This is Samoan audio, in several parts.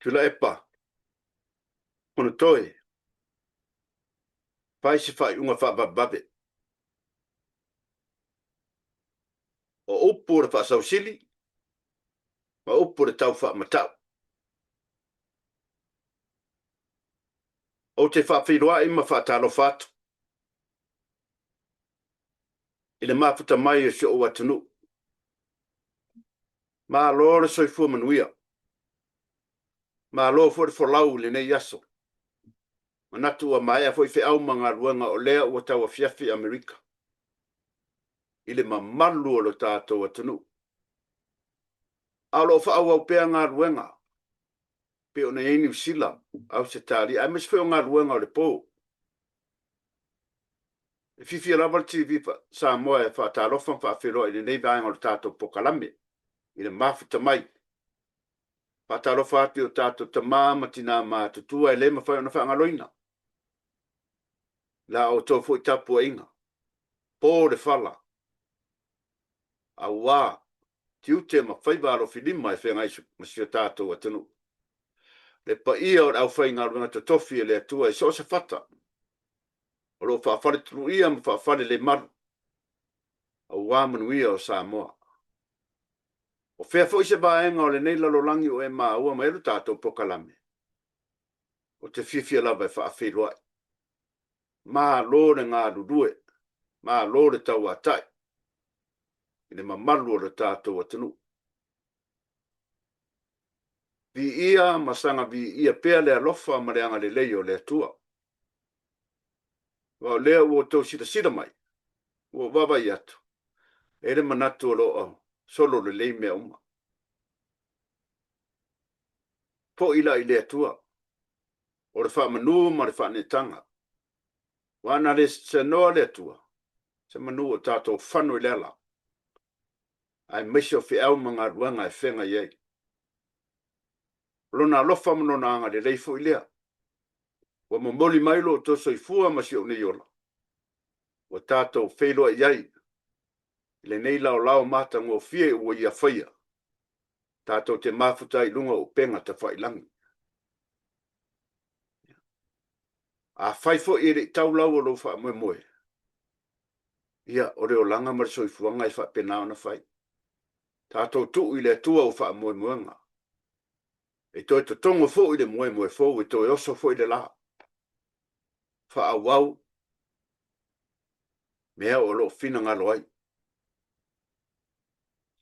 Tuilaepa, Fonotoe, fai se faaiuga faavavevave. O upu o le faasausili ma upu o le taufaamatau. Ou te faafeiloai ma faatalofa atu i le mafuta mai o si ou atunuu. Malo le soifua manuia. Malo foi le folau i lenei aso. Manatu ua maea foi feau ma galuega o lea ua tauafiafi Amerika i le mamalu o le tatou atunuu. A o lo o faaauau pea galuega pei ona i ai Niu Sila, Ausetalia, aemaise foi o galuega o le po. E fiafia lava le TV Samoa e faatalofa ma faafeiloai i lenei vaega o le tatou polokalame i le mafuta mai. Faatalofa atu i o tatou tama ma tina matutua e le mafai ona faagaloina. La outou foi tapuaiga, po le fala, aua tiute ma faiva alofilima e feagai ma si o tatou atunuu. Le paia o le aufaigaluega totofi a le Atua i so o se fata, o lo o faafaletuluia ma faafalelemalu aua manuia o Samoa. O fea foi se vaega o lenei lalolagi o e maua mai ai lo tatou polokalame, ou te fiafia lava e faafeiloai. Malo le galulue, malo le tauatai i le mamalu o le tatou atunuu. Viia ma saga viia pea le alofa ma le agalelei o le Atua. Aua o lea ua outou silasila mai, ua ou vaavaai atu, e i ai le manatu o lo o solo lelei mea uma. Foi la i le Atua, o le faamanu ma le faaneetaga. Aua ana le seanoa le Atua, semanu o tatou fano i le ala, aemaise o feau ma galuega e feagai ai. O Lona alofa ma Lona agalelei foi lea, ua momoli mai lo outou soifua ma si ou nei ola, ua tatou feiloai ai i lenei laolao matagofie ua Ia faia, tatou te mafuta ai i luga o upega tafailagi. Afai foi e le i tau lau o lou faamoemoe, ia, o le olaga ma le soifuaga e faapena ona fai. Tatou tuu i le Atua o faamoemoega. E toe totogo foi le moemoe fou, e toe oso foi le la. Faaauau mea o lo o finagalo ai.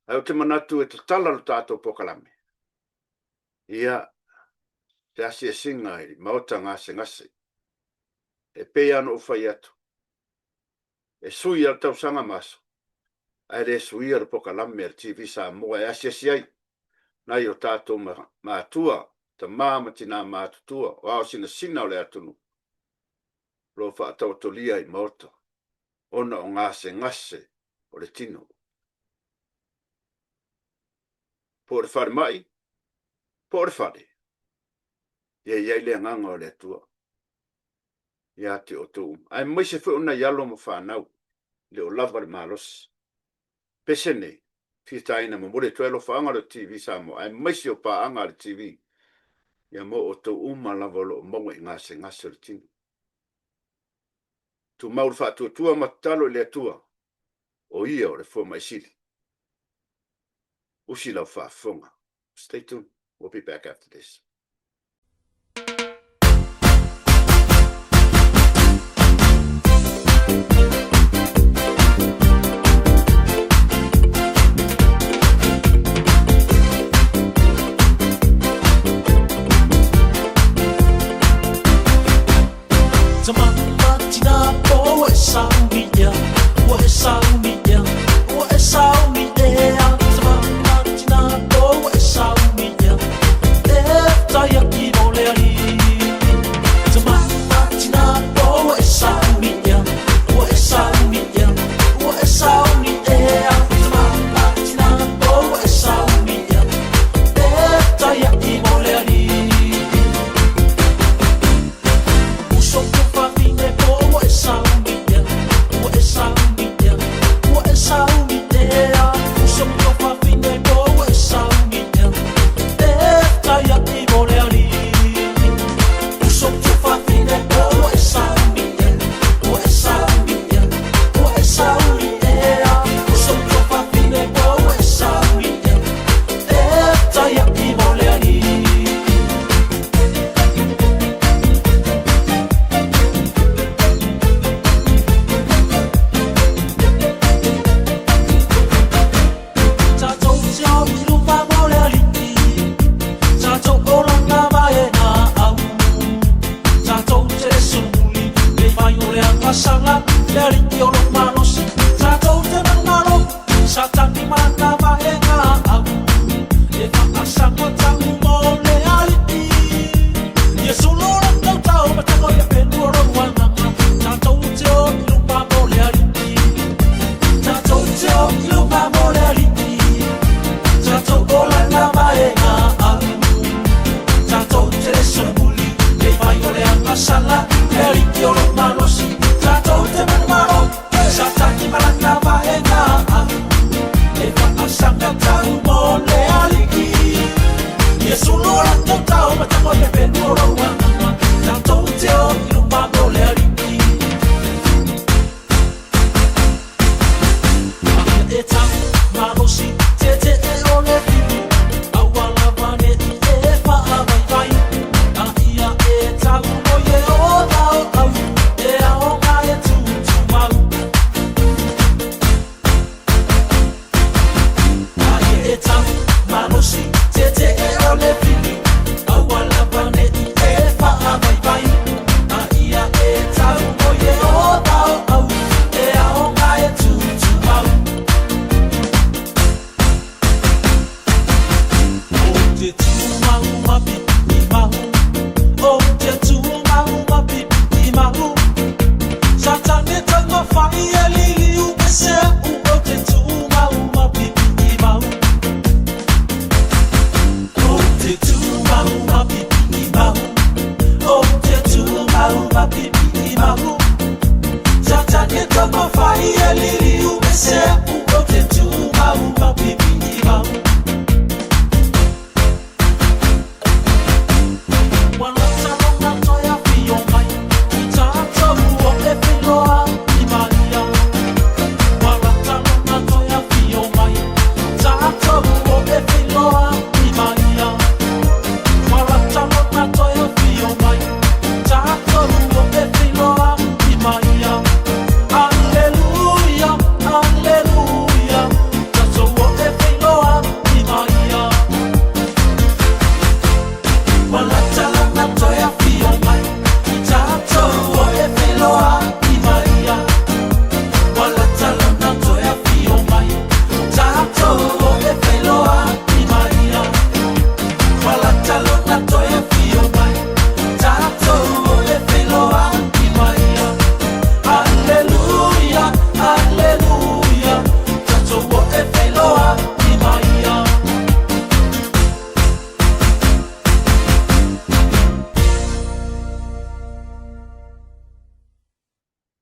Ae ou te manatu e tatala le tatou polokalame, ia, se asiasiga i maota gasegase. E pei lava ona ou fai atu, e sui lava le tausaga ma aso, ae le suia le polokalame a le TV Samoa e asiasi ai nai o tatou matua, tama ma tina matutua, o ao sinasina o le atunuu, o lo o faataotolia i maota ona o gasegase o le tino. Po o le falemai, po o le fale, ia i ai le agaga o le Atua ia te outou uma, aemaise foi o nai alo ma fanau e le o lava le malosi. Pese nei, fia taina momoli atu ai alofaaga o le TV Samoa, aemaise o paaga a le TV, ia mo outou uma lava o lo o maua i gasegase o le tino. Tumau le faatuatua ma tatalo i le Atua, o Ia o le Fomai Sili. Usi lau faafofoga. Stay tuned, we'll be back after this.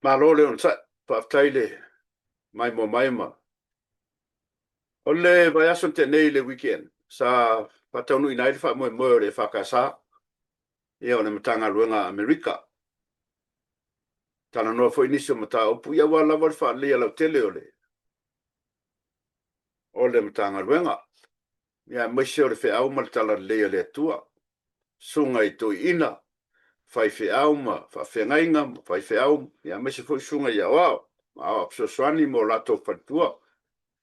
Malo le onosai, faafetai le maimoa mai ma. O le vaiaso na tea nei i le weekend, sa faataunuuina ai le faamoemoe o le EFKS, ia o le Matagaluega a Amerika. Talanoa foi nisi o mataupu, ia aua lava le faaleleia lautele o le o le Matagaluega, ia aemaise o le feau ma le talalelei a le Atua, susuga i toeaiina, faifeau ma faafeagaiga ma faifeau, ia aemaise foi susuga i aoao ma aoao fesoasoani ma o latou faletua,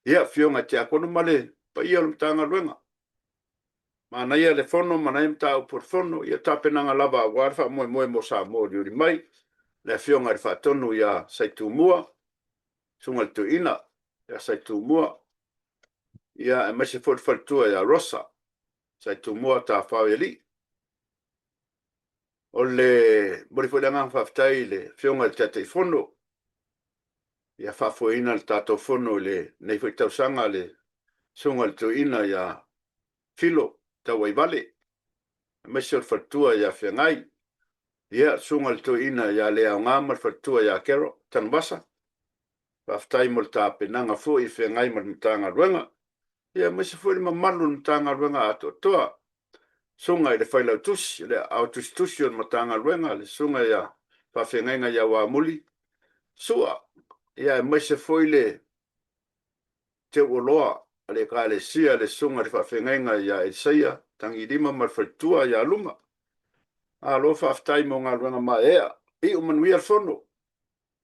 ia afioga i tiakono ma le paia o le Matagaluega. Manaia le fono, manaia mataupu o le fono, ia tapenaga lava aua le faamoemoe mo Samoa olioli mai, le afioga i le Faatonu ia Saitumua, Susuga i le Toeaina ia Saitumua, ia aemaise foi le faletua ia Rosa Saitumua Tafaoialii. O le momoli foi le agaga faafetai i le Afioga i le Taitaifono, ia faafoeina le tatou fono i lenei foi tausaga le Susuga i le Toeaina ia Filo Tauaivale, aemaise o le faletua ia Feagai, ia le Susuga i le Toeaina ia Leaoga ma le faletua ia Carol Tanuvasa. Faafetai mo le tapenaga foi e feagai ma le Matagaluega, ia aemaise foi le mamalu o le Matagaluega atoatoa, Susuga i le Failautusi, le Aao Tusitusi o le Matagaluega, le Susuga ia Faafeagaiga ia Uamuli Sua, ia aemaise foi le Teuoloa a le Ekalesia, le Susuga i le Faafeagaiga ia Elisaia Tagilima ma le faletua ia Luma. Malo faafetai mo galuega maeaea. Iu manuia le fono.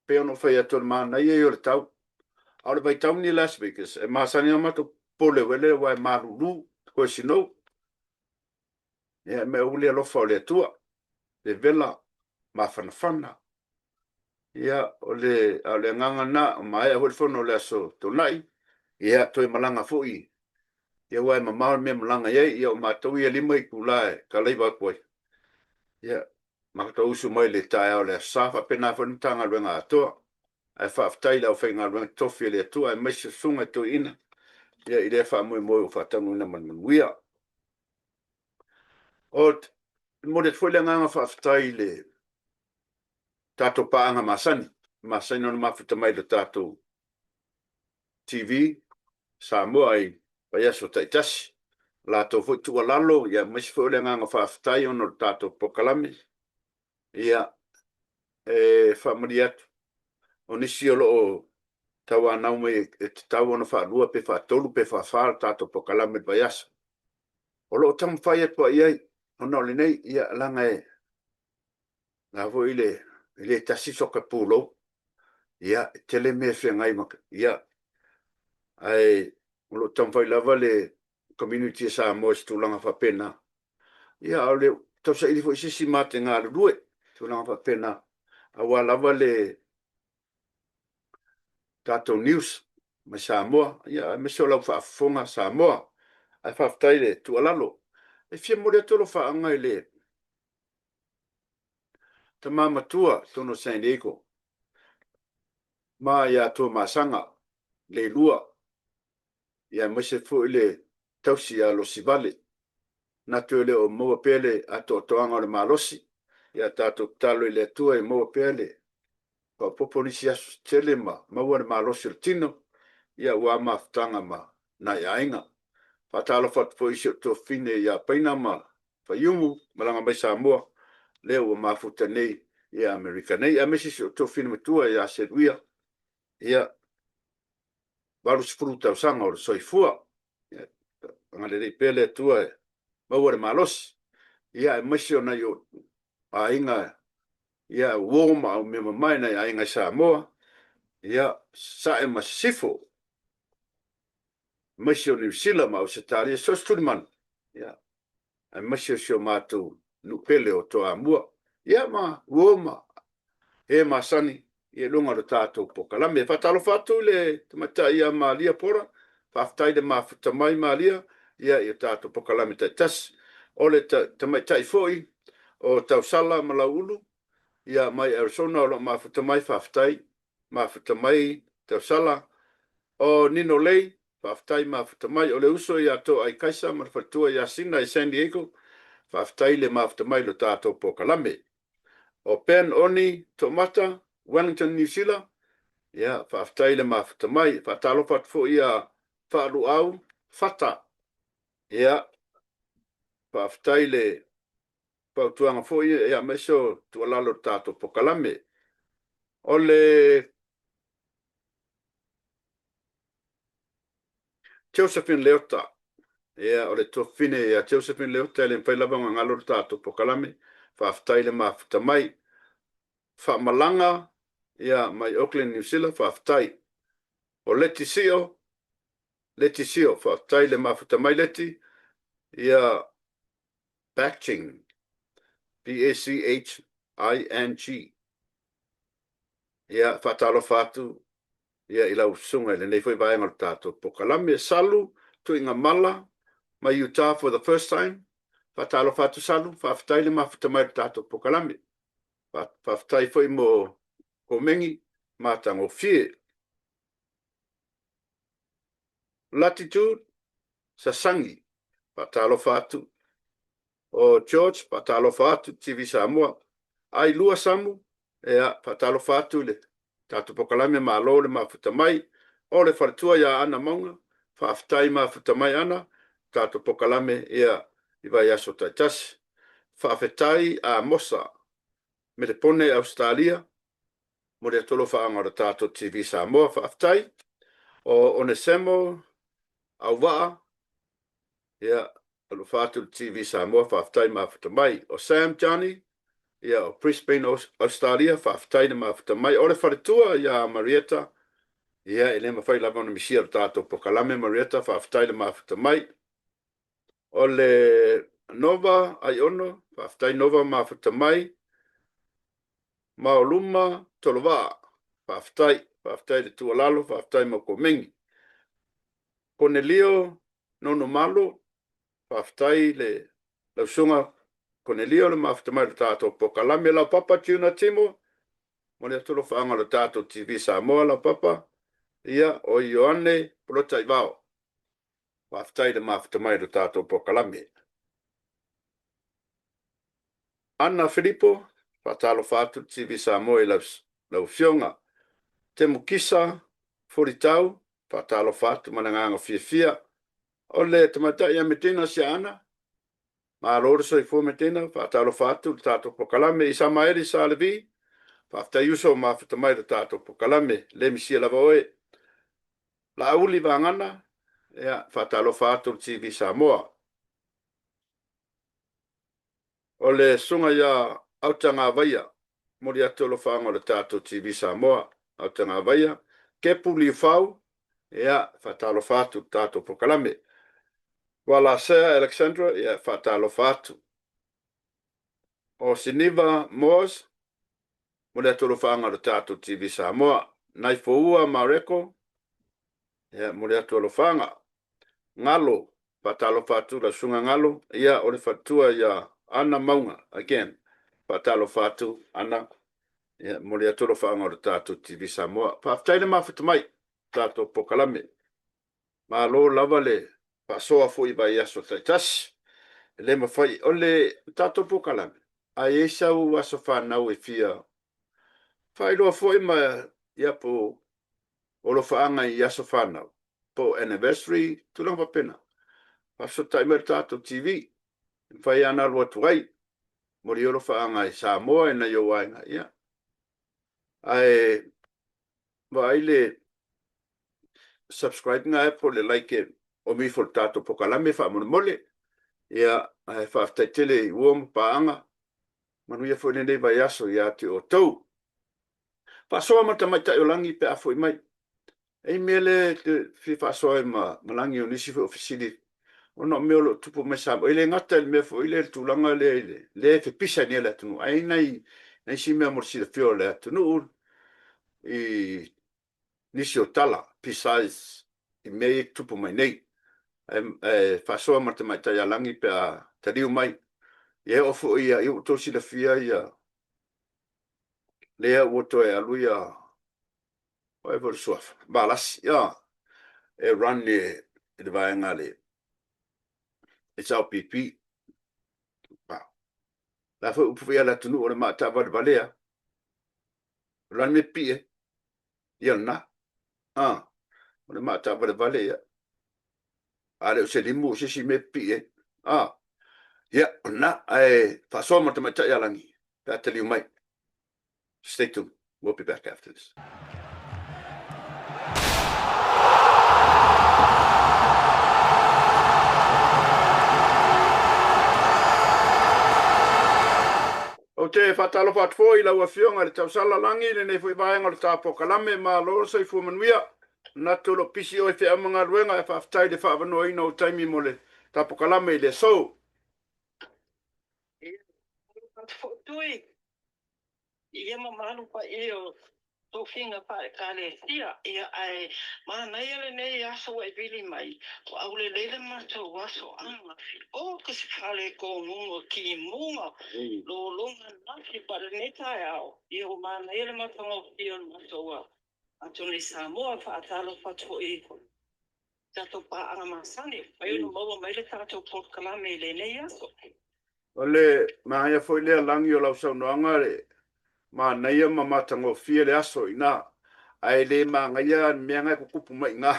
Pei ona ou fai atu o le manaia ia o le tau. A o le vaitaumi i Las Vegas, e masani lava matou popole foi lea aua e malulu, toe sinou. Ia, me aua le alofa o le Atua, vevela, mafanafana. Ia, o le, a o le agaga lena, ua maea foi le fono o le aso Toonai, ia, toe malaga foi, ia aua e mamao le mea e malaga i ai, ia o matou ia e 5 itula e kalaiva atu ai, ia, matou usu mai i le taeao o le Aso Sa, faapena foi le Matagaluega atoa. Ae faafetai i le aufaigaluega totofi a le Atua aemaise susuga i toeaiina, ia, i lea faamoemoe ua faataunuuina ma le manuia. O le momoli atu foi le agaga faafetai i le tatou paaga masani, masani ona mafuta mai i le tatou TV Samoa i vaiaso taitasi. latou foi tuualalo, ia, aemaise foi o le agaga faafetai ona o le tatou polokalame. Ia, e faamalie atu, o nisi o lo o tauanau mai e tatau ona faalua pe faatolu pe faafa le tatou polokalame i le vaiaso. O lo o taumafai atu lava i ai, ona o lenei, ia, leaga e a foi le, e le tasi soka pulou. Ia, e tele mea e feagai ma, ia, ae o lo o taumafai lava le community a Samoa i se tulaga faapena. Ia, a o le tausaili foi o se isi ma te galulue i tulaga faapena, aua lava le tatou news mai Samoa, ia aemaise o lau faafofoga Samoa. Ae faafetai i le tuualalo. E fia momoli atu alofaaga i le tama matua i totonu o San Diego ma ia Tuamasaga Leilua, ia aemaise foi le tausi ia Losivale. Manatu e le o maua pea le atoatoaga o le malosi, ia tatou tatalo i le Atua ia maua pea le faaopoopo nisi aso se tele ma maua le malosi o le tino, ia aua mafutaga ma nai aiga. Faatalofa atu foi i si ou tuafafine ia Paina ma Faiumu, malaga mai Samoa, lea ua mafuta nei i Amerika nei, aemaise si ou tuafafine matua ia Seluia, ia, 80 tausaga o le soifua. Ia agalelei pea le Atua e maua le malosi, ia aemaise o nai ou aiga, ia uo ma aumeamamae nai aiga i Samoa, ia, Sasae ma Sisifo, aemaise o Niu Sila ma Ausetalia, so o se tulimanu, ia, aemaise o si o matou nuu pele o Toamua, ia ma uo ma e masani i luga o le tatou polokalame. E faatalofa atu i le tamaitai ia Malia Pora, faafetai le mafuta mai Malia ia i o tatou polokalame taitasi. O le tamaitai foi o Tausala ma Lauulu ia mai Arizona o lo o mafuta mai, faafetai mafuta mai Tausala. O Nino Lei, faafetai mafuta mai. O le uso ia Toai Kaisa ma le faletua ia Sina i San Diego, faafetai le mafuta mai i le tatou polokalame. O Ben Oni Toomata, Wellington, New Zealand, ia, faafetai le mafuta mai. Faatalofa atu foi ia Faaluau Fata, ia, faafetai le fautuaga foi, ia, aemaise o tuualalo i le tatou polokalame. O le Josephine Leota, ia, o le tuafafine ia Josephine Leota, e le mafai lava ona galo le tatou polokalame. Faafetai le mafuta mai. Faamalaga, ia, mai Auckland, New Zealand, faafetai. O Leti Sio, Leti Sio, faafetai le mafuta mai Leti, ia, Baching, B-A-C-H-I-N-G. Ia, faatalofa atu ia i lau susuga i lenei foi vaega o le tatou polokalame. Salu Tuigamala mai Utah for the first time. Faatalofa atu Salu, faafetai le mafuta mai i le tatou polokalame. Faafetai foi mo komeni matagofie. Latitude Sasagi, faatalofa atu. O George, faatalofa atu, TV Samoa. Ailua Samu, ia, faatalofa atu i le tatou polokalame, malo le mafuta mai. O le faletua ia Ana Mauga, faafetai mafuta mai Ana, tatou polokalame, ia, i vaiaso taitasi. Faafetai Amosa, Melepone, Ausetalia, momoli atu alofaaga o le tatou TV Samoa, faafetai. O Onesemo Auvaa, ia, alofa atu i le TV Samoa, faafetai mafuta mai. O Sam Johnny, ia, o Brisbane, Australia, faafetai le mafuta mai. O le faletua ia Marietta, ia, e le mafai lava ona misia le tatou polokalame, Marietta, faafetai le mafuta mai. O le Nova Aiono, faafetai Nova mafuta mai. Maoluma Tolovaa, faafetai, faafetai le tuualalo, faafetai mo komeni. Konelio Nonomalo, faafetai le lau susuga Konelio le mafuta mai o le tatou polokalame. Lau papa Tuna Timo, momoli atu alofaaga o le tatou TV Samoa, lau papa, ia, o Ioane Polotaivao, faafetai le mafuta mai o le tatou polokalame. Ana Filipo, faatalofa atu le TV Samoa i lau, lau afioga. Temukisa Folitau, faatalofa atu ma le agaga fiafia. O le tamaitai ia Metina Siaana, malo le soifua Metina, faatalofa atu i le tatou polokalame. Isamaeli Sa Levi, faafetai uso ua mafuta mai i le tatou polokalame, le misia lava oe. Laauli Vagana, ia, faatalofa atu i le TV Samoa. O le susuga ia Autagavaia, momoli atu alofaaga o le tatou TV Samoa. Autagavaia, Kepu Liufau, ia, faatalofa atu i le tatou polokalame. Walasea Alexandra, ia, faatalofa atu. O Siniva Moores, momoli atu alofaaga o le tatou TV Samoa. Naifoua Mareko, ia, momoli atu alofaaga. Galo, faatalofa atu lau susuga Galo, ia, o le faletua ia Ana Mauga, again, faatalofa atu Ana, ia, momoli atu alofaaga o le tatou TV Samoa. Faafetai le mafuta mai tatou polokalame. Malo lava le faasoa foi i vaiaso taitasi. E le mafai, o le tatou polokalame, a i ai sau aso fanau e fia faailoa foi ma, ia, po o alofaaga i aso fanau, po o anniversary, tulaga faapena, faafesootai mai i le tatou TV, e mafai lava ona alu atu ai, momoli alofaaga i Samoa i nai ou aiga, ia. Ae vaai le subscribe nga po o le like o mi ifo i le tatou polokalame faamolemole. Ia, ae faafetai tele i ua ma paaga. Manuia foi lenei vaiaso ia te outou. Faasoa ma le tamaitai o Lagi pe a foi mai. E i ai mea lea e te fia faasoa ai ma Lagi o nisi foi o fesili ona o mea o lo o tupu mai Samoa. E le gata i le mea foi lea i le tulaga lea i le lea e fepisa ai nei le atunuu, ae i ai nai nisi mea mo le silafia o le atunuu i nisi o tala besides i mea ia e tutupu mai nei. Ae faasoa ma le tamaitai ia Lagi pe a taliu mai. Ia e oo foi ia, ia ua outou silafia ia lea ua toe alu ia, o ai foi le suafa, Valasi, ia, e run i le vaega a le HRPP. O le a foi upu foi a le atunuu o le maa taavalevale lava. O le a le mea e pipii ai? Ia lena. A, o le maa taavalevale, ia. A le o se limu o se isi mea e pipii ai. A, ia, o lena. Ae faasoa ma le tamaitai ia Lagi pe a taliu mai. Stay tuned. We'll be back after this. Ou te faatalofa atu foi i lau Afioga i le Tausala Lagi i lenei foi vaega o le ta polokalame. Malo le soifua manuia. Manatu o lo o pisi oe i feau ma galuega ae faafetai i le faaavanoaina o ou taimi mo le ta polokalame i le aso. Ia, atu foi Tui. Ia mamalu paia o tofiga faale-Ekalesia, ia ae manaia lenei aso ua e vili mai, ua aulelei le matou aso ananafi. O ke se fale komuga kimuga lologa ananafi pa lenei taeao, ia ua manaia le matagofie o le matou ato nei Samoa. Faatalofa atu foi i tatou paaga masani, ua mafai ona maua mai le tatou polokalame i lenei aso. O le manaia foi lea Lagi o lau saunoaga le manaia ma matagofie le aso i ina, ae le manaia le mea na e tutupu mai i ina.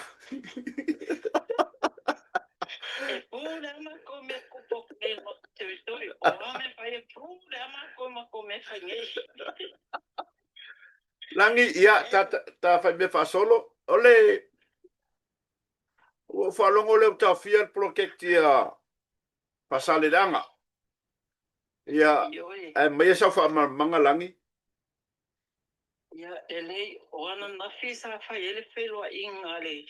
E pule a makou mea tutupu atu nei i le motu toitoi, o a mea fai e pule a makou i makou mea fai nei. Lagi, ia, ta, ta, ta fai mea faasolo. O le, ua ou faalogo lea ua taofia le poloketi a Faasaleleaga. Ia, Ioe. ae aumaia sau faamalamalamaga Lagi. Ia, e lei, o ananafi sa fai ai le feiloaiga a le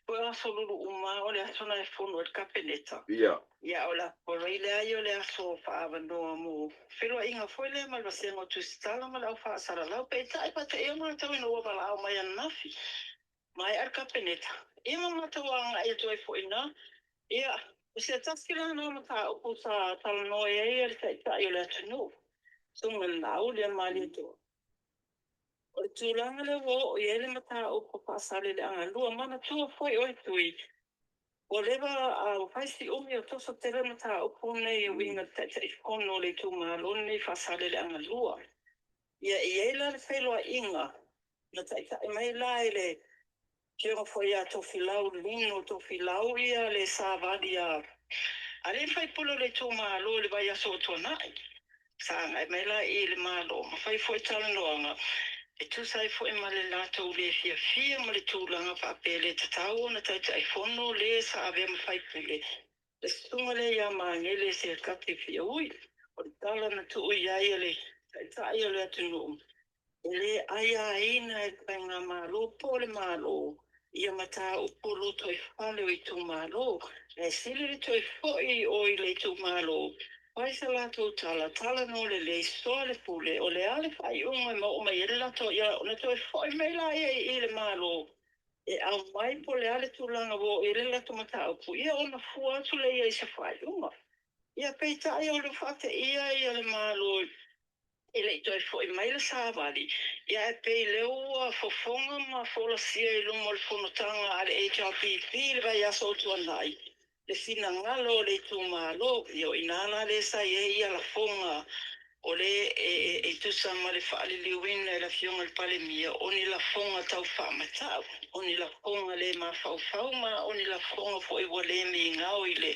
Foi o aso lulu uma o le aso na e fono ai le Kapeneta. Ia. Ia, o le aso lea ia o le aso faaavanoa mo feiloaiga foi lea ma le vasega o Tusitala ma le au faasalalau. Peitai, faataia matou ina ua valaau mai ananafi. Maea le Kapeneta, ia ma matou agai atu ai foi i ina. Ia, o se tasi la lena o mataupu sa talanoa i ai le Taitai o le atunuu, Susuga i le Laauli a Malietoa. O le tulaga lea ua oo i ai le mataupu Faasaleleaga 2, manatua foi oe Tui, ua leva a ua fai si umi o toso tele mataupu nei e uiga i le Taitaifono o le itumalo lenei Faasaleleaga 2. Ia, e i ai la le feiloaiga Na taitai mai la e le Afioga foi ia Tofilau Lino Tofilau ia le savali a alii ma faipule o le itumalo i le vaiaso ua tuanai. Sa agai mai la i le Malo ma fai foi talanoaga e tusa ai foi ma le latou le fiafia ma le tulaga faapea e le tatau ona Taitaifono le sa avea ma faipule le susuga lea ia Magele Selekati Fiaui. O le tala na tuu i ai e le Taitai o le atunuu, E le aiaina e le Faigamalo po o le Malo ia mataupu o lotoifale o itumalo, ae sili le toe foi i o i le itumalo, fai sa latou tala, talanoa lelei, soa le pule, o le a le faaiuga e maua mai ai le latou, ia ona toe foi mai laia i i le Malo e aumai po o le a le tulaga ua oo i ai le latou mataupu, ia ona fua atu lea i ai i se faaiuga. Ia peitai o le faateia ia le Malo E le i toe foi mai le savali, ia ae pei lea ua fofoga ma folasia i luma o le fonotaga a le HRPP i le vaiaso ua tuanai, le finagalo o le itumalo. Ia o i ina la lea sa i ai ia lafoga o le e tusa ma le faaliliuina e le Afioga i le Palemia o ni lafoga tau faamatau, o ni lafoga le mafaufau ma o ni lafoga foi ua le migao i le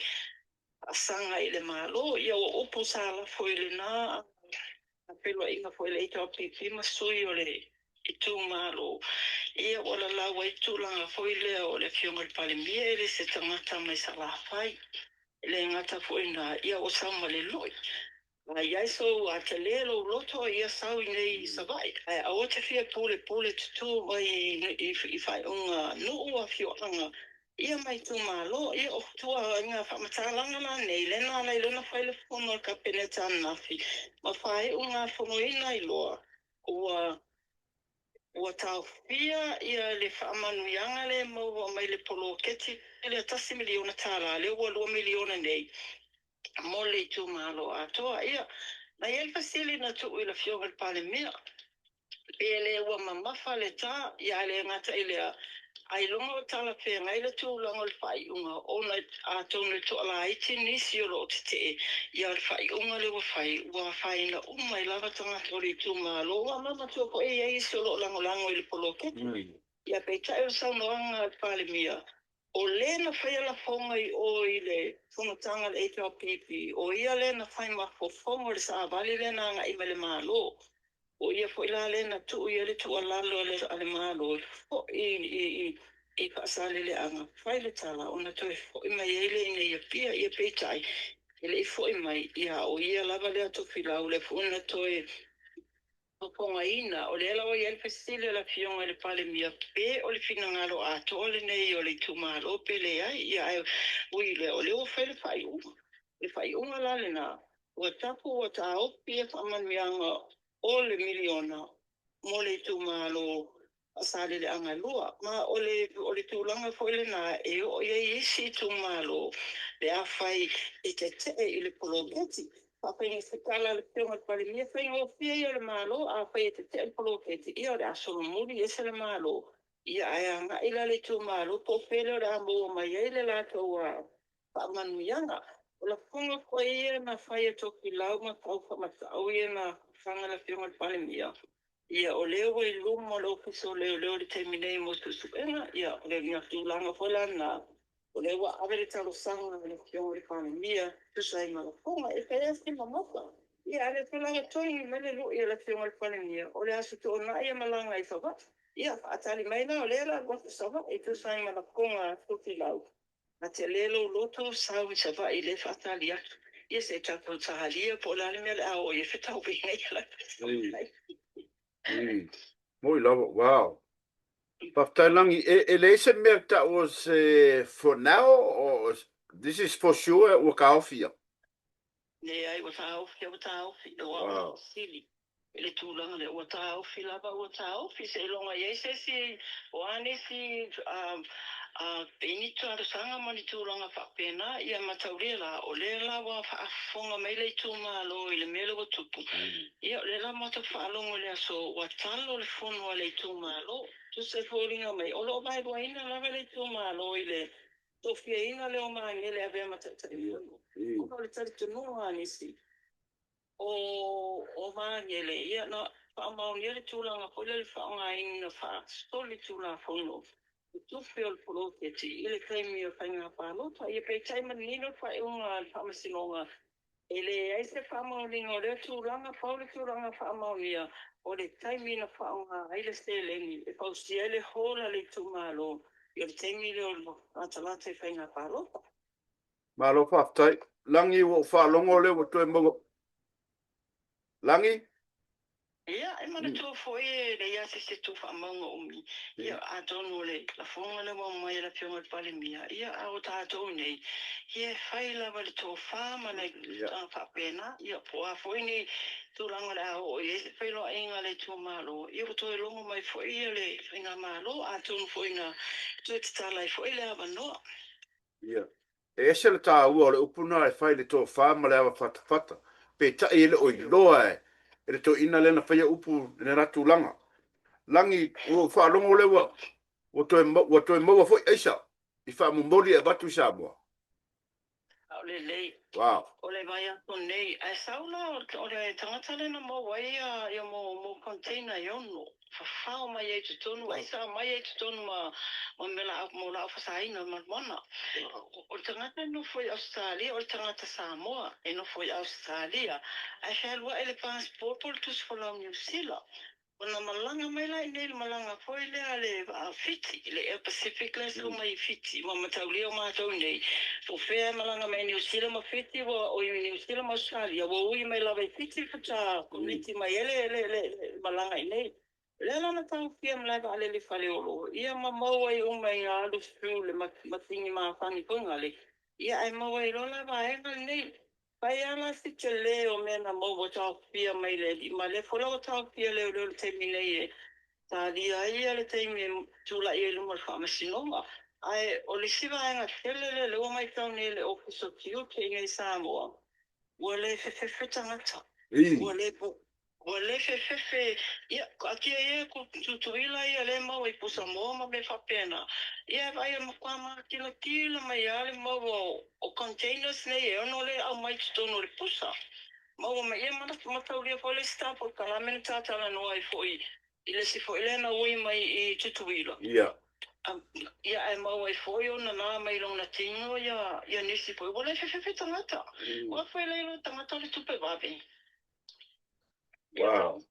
faasaga i le Malo. Ia o upu sa lafo i lena feiloaiga foi a le HRPP ma sui o le itumalo, ia ua lalau ai tulaga foi lea o le Afioga i le Palemia e le se tagata mai Salafai. E le gata foi i lena, ia ua sau ma le lui. A i ai sou a tele lou loto ia sau iinei i Savaii, ae aua te fia pulepule tutū mai i faaiuga nuu, afioaga, ia ma itumalo. Ia o ituaiga faamatalaga la nei, lea na ala ai loa ona fai le fono a le Kapeneta ananafi ma faaiugafonoina ai loa ua Ua taofia ia le faamanuiaga lea e maua mai le poloketi lea $1 miliona, lea ua $2 miliona nei mo le itumalo atoa. Ia, na i ai le fesili na tuu i le Afioga i le Palemia, pe le ua mamafa le ta, ia ae le gata i lea, ailoga o talafeagai le tulaga o le faaiuga ona atonu e toalaiti nisi o lo o tetee, ia o le faaiuga lea ua fai, ua afaina uma ai lava tagata o le itumalo. Ua manatua foi e i ai isi o lo o lagolago i le poloketi. Ia peitai o le saunoaga a le Palemia, o le na faia lafoga i o i le fonotaga a le HRPP, o ia lea na fai ma fofoga o le savali lea na agai mai le Malo. O ia foi la lea na tuu i ai le tuualalo a le Malo e foi i Faasaleleaga, fai le tala ona toe foi mai ai lea i inei i Apia. Ia peitai, e le i foi mai, ia o ia lava lea Tofilau lea foi na toe fofogaina. O lea la ua i ai le fesili a le Afioga i le Palemia pe o le finagalo atoa lenei o le itumalo pe leai. Ia ae ui i lea, o lea ua fai le faaiuga. O le faaiuga la lena, ua tapu ua taofi ia faamanuiaga o le miliona mo le itumalo Faasaleleaga 2. Ma o le o le tulaga foi lena e oo i ai isi itumalo pe afai e tetee i le poloketi. Faafaigofie tala a le Afioga i le Palemia, faigofie ia o le Malo, afai e tetee le poloketi, ia o le a solomuli ese le Malo, ia ae agai la le itumalo po o fea lea o le a maua mai ai le latou faamanuiaga. O lafoga foi ia na fai e Tofilau ma tau faamatau ia na faga e le Afioga i le Palemia, ia o lea ua i luma o le Ofisa o Leoleo i le taimi nei mo suesuega, ia o le tulaga foi la lena, o lea ua ave le talosaga a le Afioga i le Palemia e tusa ai ma lafoga. E fai lava si mamafa. Ia a o lea foi la ua togi mai le lui a le Afioga i le Palemia, o le Aso Toonai e malaga ai i Savaii. Ia faatali mai la, o lea o le a alu atu i Savaii e tusa ai ma lafoga a Tofilau. A tele lou loto, sau i Savaii lea faatali atu. Ia se i tatou talia po o le a le mea o le a oo i ai fetauaiga ia la Savaii. Moi lava, wow. Faafetai Lagi, e leai se mea tau o se for now or this is for sure ua taofi ia? Leai, ua taofi, ua taofi. O au na fesili i le tulaga lea, ua taofi lava, ua taofi seiloga i ai se isi, o a nisi pei ni talosaga ma ni tulaga faapena, ia mataulia la, o lea la ua faafofoga mai le itumalo i le mea lea ua tupu. Ia, o lea la matou faalogo i le aso ua talo le fono a le itumalo. Tusa e foliga mai, o lo o vaeluaina lava le itumalo i le tofiaina lea o Magele e avea ma Taitaifono, ona o le talitonuga a nisi o Magele, ia na faamaonia le tulaga foi lea i le faaaogaina faasolitulafono. Tupe o le poloketi i le taimi o faiga palota. Ia peitai manino le faaiuga a le Faamasinoga, e leai se faamaoniga o lea tulaga, pau le tulaga faamaonia o le taimi na faaaoga ai le seleni e fausia ai le hall a le itumalo, ia o le taimi lea o le latalata i faiga palota. Malo faafetai. Lagi ua ou faalogo lea ua toe maua. Lagi? Ia, e manatua foi e leai lava se isi e tu faamauga umi. Ia, atonu o le lafoga lea ua aumai e le Afioga i le Palemia, ia, a o tatou nei, ia e fai lava i le tofa ma nai tulaga faapena. Ia, po o a foi ni tulaga o le a oo i ai se feiloaiga a le itumalo, ia ua toe logo mai foi ia le Faigamalo, atonu foi na toe tatala ai foi le avanoa. Ia. E ese le taua o le upu na e fai i le tofa ma le ava fatafata, peitai e le o iloa e le toeaina lea na faia upu i lena tulaga. Lagi, ua ou faalogo lea ua, ua toe, ua toe maua foi aisa i faamomoli e avatu i Samoa. Ao lelei. Wow. O le vaiaso nei, ae sau la o le tagata lea na maua ai ia, ia mo, mo container e ono fafao mai ai i totonu, aisa aumai ai i totonu ma, ma mea laau, mo laau fasaina o le maluana. O le tagata e nofo i Ausetalia, o le tagata Samoa e nofo i Ausetalia, ae fealuai le passport po o le tusi folau Niu Sila. Ona malaga mai la i inei i le malaga foi lea a le vaa Fiti, le Air Pacific lea e sau mai i Fiti, ua mataulia o matou i inei, po o fea e malaga mai ai Niu Sila ma Fiti, ua, oi Niu Sila ma Ausetalia, ua ui mai lava i Fiti faatoa komiti mai ai le, le, le, le malaga i inei. O lea la na taofia e malae vaalele i Faleolo, ia ma maua ai uma i ga alu through le masini mafani foi gale, ia ae maua ai loa la vaega lenei. Fai a la si tele o mea na maua ua taofia mai le alii ma lea foi la ua taofia leoleo i le taimi nei e talia ai ia le taimi e tulai ai i luma o le faamasinoga. Ae o le isi vaega tele lea lea ua maitau nei e le Ofisa o Tiute i inei i Samoa, ua le fefefe tagata, ua le Ua le fefefe, ia, atia ia ku Tutuila ia lea e maua i Pusamoa ma mea faapena, ia e vaai e matua makilatila mai lava le maua o containers nei e ono le aumai i totonu o le pusa. Maua mai, ia mataulia foi le isi ta polokalame na ta talanoa ai foi i le isi foi lea na ui mai i Tutuila. Ia. Ia ae maua ai foi ona na mai lona tino ia, ia nisi foi. Ua le fefefe tagata. Ua foi le iloa tagata o le tupe vave. Wow.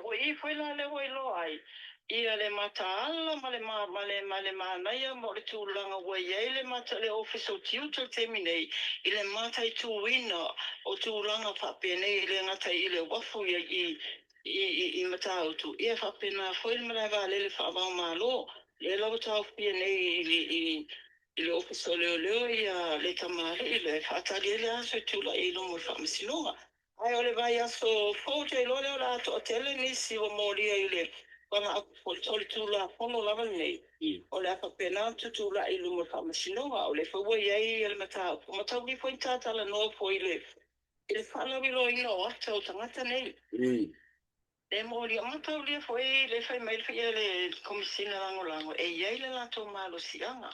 O i foi la lea ua iloa ai ia le mataala ma le ma le ma le manaia ma o le tulaga ua i ai le mata le Ofisa o Tiute i le taimi nei i le mataituina o tulaga faapenei e le gata i le uafu i i i i Matautu ia faapena foi le malae vaalele faava-o-Malo lea la ua taofia nei i i i le Ofisa o Leoleo ia le tamalii lea e faatali ai le aso e tulai ai i luma o le Faamasinoga. Ae o le vaiaso fou ou te iloa lea o le a toatele nisi ua molia i le valaau o le Tulafono lava lenei, o le a faapena ona tutulai i luma o le Faamasinoga. O lea foi ua i ai le mataupu ma tauli foi ni ta talanoa foi i le faalauiloaina o ata o tagata nei. E molia mataulia foi le fai mai le Komesina Lagolago e i ai le latou malosiaga.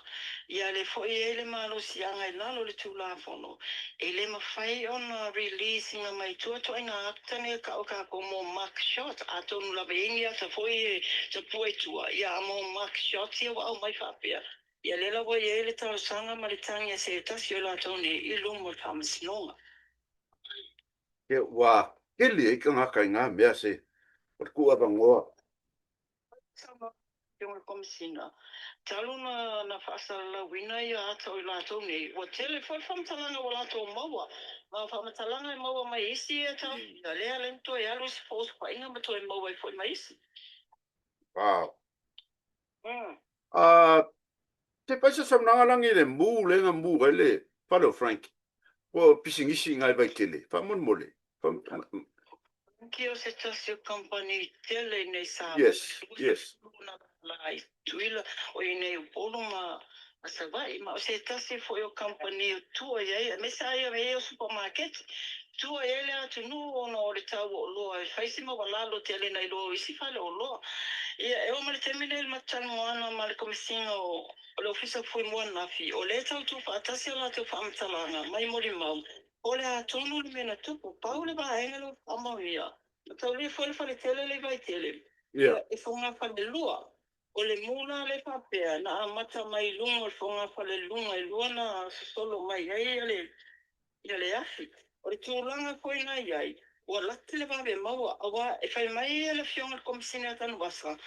Ia lea foi e i ai le malosiaga i lalo o le Tulafono, e le mafai ona release ina mai tua ituaiga ata nei e tau e tatou mo mug shot, atonu lava e i ai ni ata foi e tapua i tua, ia a mo mug shots ia ua aumai faapea, ia lea la ua i ai le talosaga ma le tagi a se tasi o i latou nei i luma o le Faamasinoga. Ia, ua keli ai tagata i ngā mea se o le kū-avanoa. Saunoa Afioga i le Komesina, talu na na faasalalauina ia ata o i latou nei, ua tele foi le faamatalaga ua latou maua, ma o faamatalaga e maua mai isi ia taofia, lea ala ai na toe alu i se feosofaiga ma toe maua ai foi ma isi. Wow. A te pai se saunoaga lagi i le mū lea na mū ai le fale o Frank, kua o pisinisi i ngai Vaitele, faamolemole. Frankie o se tasi o company tele i nei Samoa Yes, yes. na lala i Tutuila, o i nei Upolu ma Savaii, ma o se tasi foi o company o tua i ai, aemaise lava ia mea ia o supermarket, tua i ai le atunuu ona o le tau o oloa e fai si maualalo tele nai lo o isi fale oloa. Ia, e oo mai le taimi lenei i le matou talanoaga ma le Komesina o le Ofisa o Fuimu ananafi, o lea e tau tuufaatasi a latou faamatalaga mai molimau, po o le a tonu le mea na tupu. Pau le vaega lea ua faamaonia, na taulia foi le faletele lea i Vaitele, Ia. E fogafalelua. O le mu la lea faapea na amata mai i luga o le fogafale luga e lua na sosolo mai ai ia le afi. O le tulaga foi na i ai, ua laki le vave maua, aua e fai mai le Afioga i le Komesina ia Tanuvasa,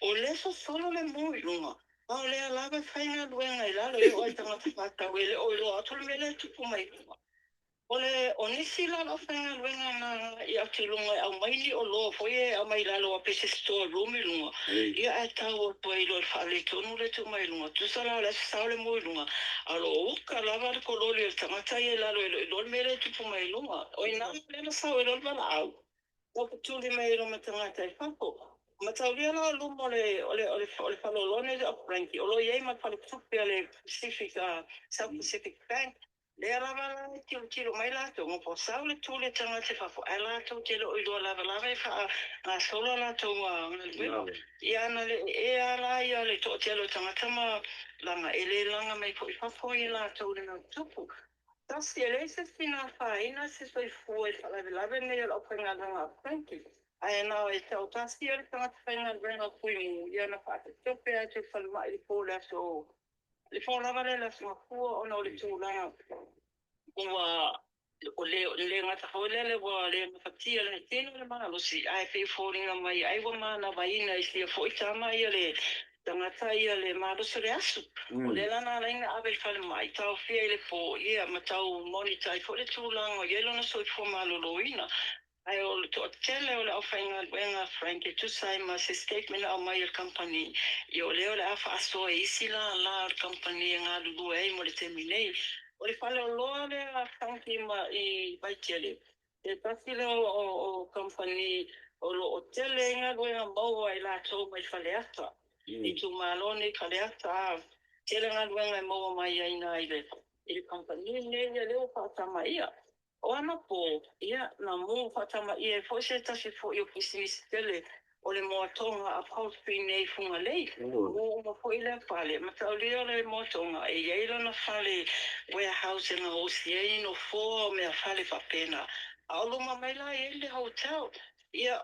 o lea e sosolo le mu i luga, a o lea lava e faigaluega i lalo, e oo lava i tagata faatau e le o iloa atu le mea lea e tupu mai i luga. O le o nisi la o le aufaigaluega na agai atu i luga e aumai ni oloa foi ia e aumai i lalo aua pei se store room i luga, ia ae tau atu ai loa i le faaletonu lea e tuu mai i luga. Tusa la o le aso sao le mu i luga, a o lo o uka lava le kololi o le tagata ia i lalo e le o iloa le mea lea e tupu mai i luga. O i ina lea na sau ai loa le valaau, tau petuli mai ai loa ma tagata i fafo. Mataulia la o luma o le o le o le o le faleoloa nei o Frankie, o lo o i ai ma le faletupe a le Pacific, South Pacific Bank. Lea lava la e tilotilo mai latou, ma ua sau le tuli a tagata i fafo, ae latou te le o iloa lavalava e faagasolo a latou galuega. Ia ana le ea la ia le toatele o tagata ma laga, e le laga mai foi i fafo ia latou i le mea o tupu. Tasi, e leai se isi na afaina se soifua i le faalavelave lenei o le aufaigaluega a Frankie, ae na o e taotasi ia le tagata faigaluega o Fuimu, ia na faatopetope atu i le falemai i le po o le aso Le po lava lea i le Aso Gafua ona o le tulaga ua le le gata foi lele ua le gafatia le tino le malosi ae pei e foliga mai ai ua manavaina i sia foi tama ia le tagata ia le malosi o le asu. O lea la na ala ai ona ave i le falemai taofia i le po ia ma tau monitor ai foi le tulaga o i ai lona soifua maloloina. Ae o le toatele o le aufaigaluega a Frank e tusa ai ma se statement na aumai e le kamupani, ia o lea o le a faasoa i isi lala o le kamupani e galulue ai mo le taimi nei. O le faleoloa lea a Frank i i Vaitele, se tasi lea o kamupani o lo o tele ai galuega maua i latou mai Faleata, itumalo nei Faleata, a tele galuega e maua mai ai i ina i le kamupani lenei, ia lea ua faatamaia. O anapo, ia, na mū faatamaia ai foi se tasi foi o pisinisi tele o le moatoga upholstery nei i Fugalei. Mū uma foi lea fale, mataulia o le moatoga e i ai lona fale warehouse e gaosi ai ni nofoa o meafale faapena. A o luma mai la e i ai le hotel. Ia,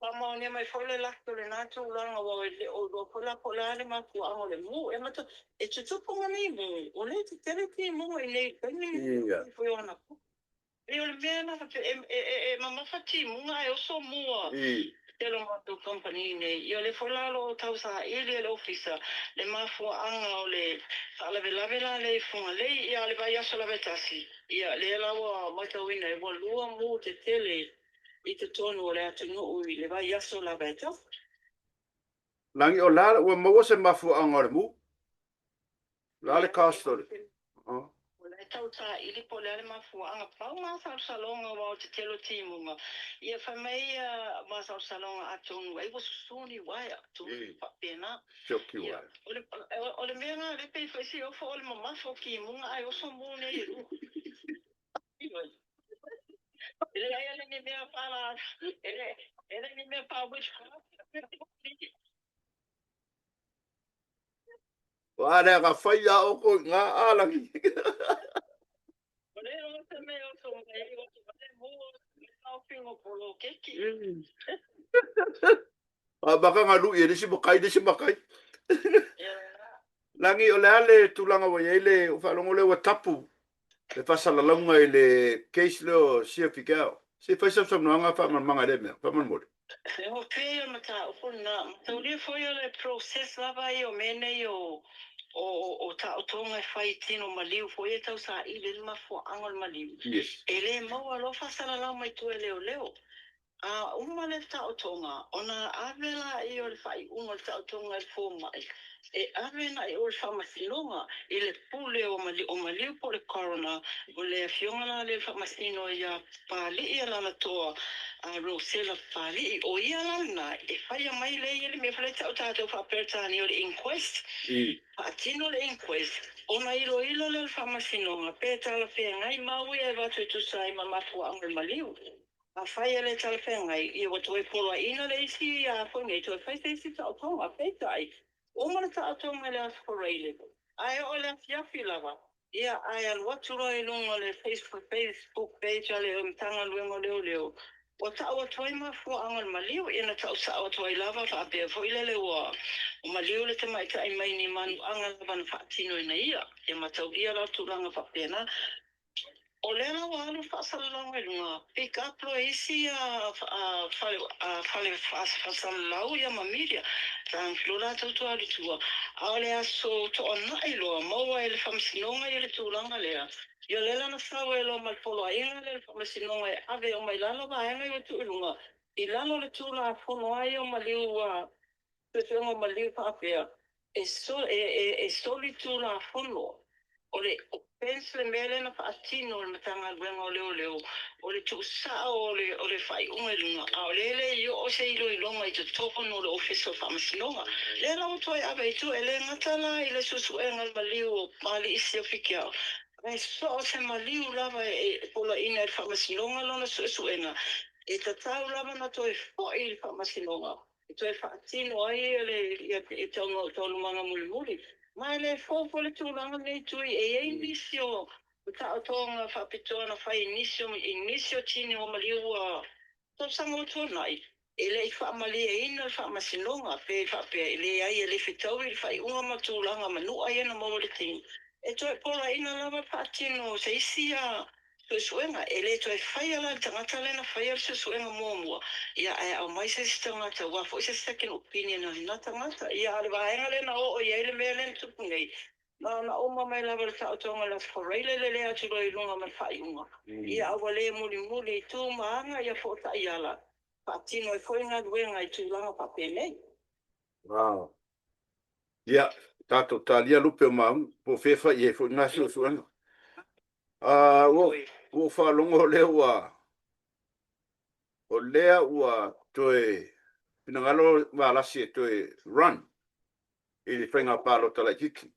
faamaonia mai foi le laki o lena tulaga aua e le o iloa foi la po o le a le mafuaaga o le mū. E mata, e tutupu ma nei mū, o lea e tetele timuga i nei taimi nei foi o anapo. Pei o le mea lena faapea e mamafa timuga ae oso mua tele o matou kamupani nei. Ia o lea foi la o lo o tausaili e le Ofisa le mafuaaga o le faalavelave la lea i Fugalei. Ia a o le vaiaso lava e tasi, ia lea la ua matauina ai ua lua mu tetele i totonu o le atunuu i le vaiaso lava e tasi. Lagi o la ua maua se mafuaaga o le mu? O le a le cause o le. O la e tau saili po o le a le mafuaaga. Pau masalosaloga aua o te tele o timuga, ia fai mai ia masalosaloga atonu ai ua susu ni uaea, tulaga faapena. Ia, o le, o le mea lena lea pei foi se ofo o le mamafa o timuga ae oso mu nei e lua. E leai ale ni mea faala, e le, e le ni mea faa-witchcraft. Ua lea ka fai a oko i ngā ālangi. O le o se mea o so mai o te wale mō me ngā whingo poloketi. A maka ngā lui e lisi makai, lisi makai. Lagi o le a le tulaga ua i ai le ua faalogo lea ua tapu le faasalalauga i le case lea o Sia Figiel. Se i fai sau saunoaga faamalamalamaga i lea mea, faamolemole. E hopea ia mataupu lena. Mataulia foi o le process lava ia o mea nei o o taotoga e fai i tino maliu foi ia e tau saili ai le mafuaaga o le maliu. E le maua loa faasalalau mai tua e leoleo. A uma le taotoga, ona ave laia o le faaiuga o le taotoga i le fomai, e ave naʻi o le faamasinoga i le pule o o Maliu po o le coroner, o le afioga la lea i le faamasino ia Papali'i Alalatoa a Rosella Papali'i, o ia la lena e faia mai lea i le mea foi lea e tau tatou faa-Peretania o le inquest, faatino le inquest, ona iloilo lea o le faamasinoga pe talafeagai mau ia e avatu e tusa ai ma mafuaaga o le maliu. Afai e le talafeagai, ia ua toe poloaiina le isi a foi nei, toe fai se isi taotoga. Peitai, uma le taotoga i le Aso Faraile, ae oo i le afiafi lava, ia, ae alu atu loa i luga o le Facebook page a le Matagaluega o Leoleo, Ua ta'u atu ai mafuaaga o le maliu, ia na ta'u sa'o atu ai lava faapea foi lele ua maliu le tamaitai mai ni manuaga lava na faatino ina ia, ia mataulia la tulaga faapena. O lea la ua alu le faasalalauga i luga, pick up loa e isi fale fale faasalalau ia ma media, tagofia loa latou toe alu i tua, a o le aso toanai loa maua e le Faamasinoga ia le tulaga lea. Ia lea la na sau ai loa ma le poloaiga lea i le Faamasinoga e ave uma i lalo vaega ia ua tuu i luga, i lalo o le Tulafono lava ia o maliu ua suesuega o maliu faapea, e e soli Tulafono. O le offence le mea lea na faatino e le Matagaluega o Leoleo, o le tuusao o le o le faaiuga i luga, a o lea e le i oo se iloiloga i totonu o le Ofisa o Faamasinoga. Lea la ua toe ave i tua, e le gata la i le suesuega o le maliu o Papalii Siafikiao, Ae so o se maliu lava e poloaiina e le Faamasinoga lona suesuega, e tatau lava ona toe foi i le Faamasinoga e toe faatino ai le taualumaga mulimuli. Ma e le fou foi le tulaga lenei Tui, e i ai nisi o taotoga faapitoa na fai i nisi o i nisi o tini ua maliu ua tausaga ua tuanai, e le i faamalieina le Faamasinoga, pe faapea e leai e le fetaui le faaiuga ma tulaga manua ia na maua i le tino, e toe poloaiina lava le faatino o se isi suesuega. E le toe faia la e le tagata lea na faia le suesuega muamua, ia ae aumai se isi tagata aua foi se second opinion a lena tagata. Ia a o le vaega lea na oo i ai le mea lea na tupu nei, na ona uma mai lava o le taotoga i le Aso Faraile lele atu loa i luga ma le faaiuga, ia a ua le mulimuli i tu ma aga ia po o taiala faatino ai foi galuega i tulaga faapenei. Wow. Ia, tatou talia lupe o maunu, po o fea fai i ai foi na suesuega. Ah, ua, ua ou faalogo lea ua, o lea ua toe finagalo Valasi e toe run i le faiga palota laitiiti.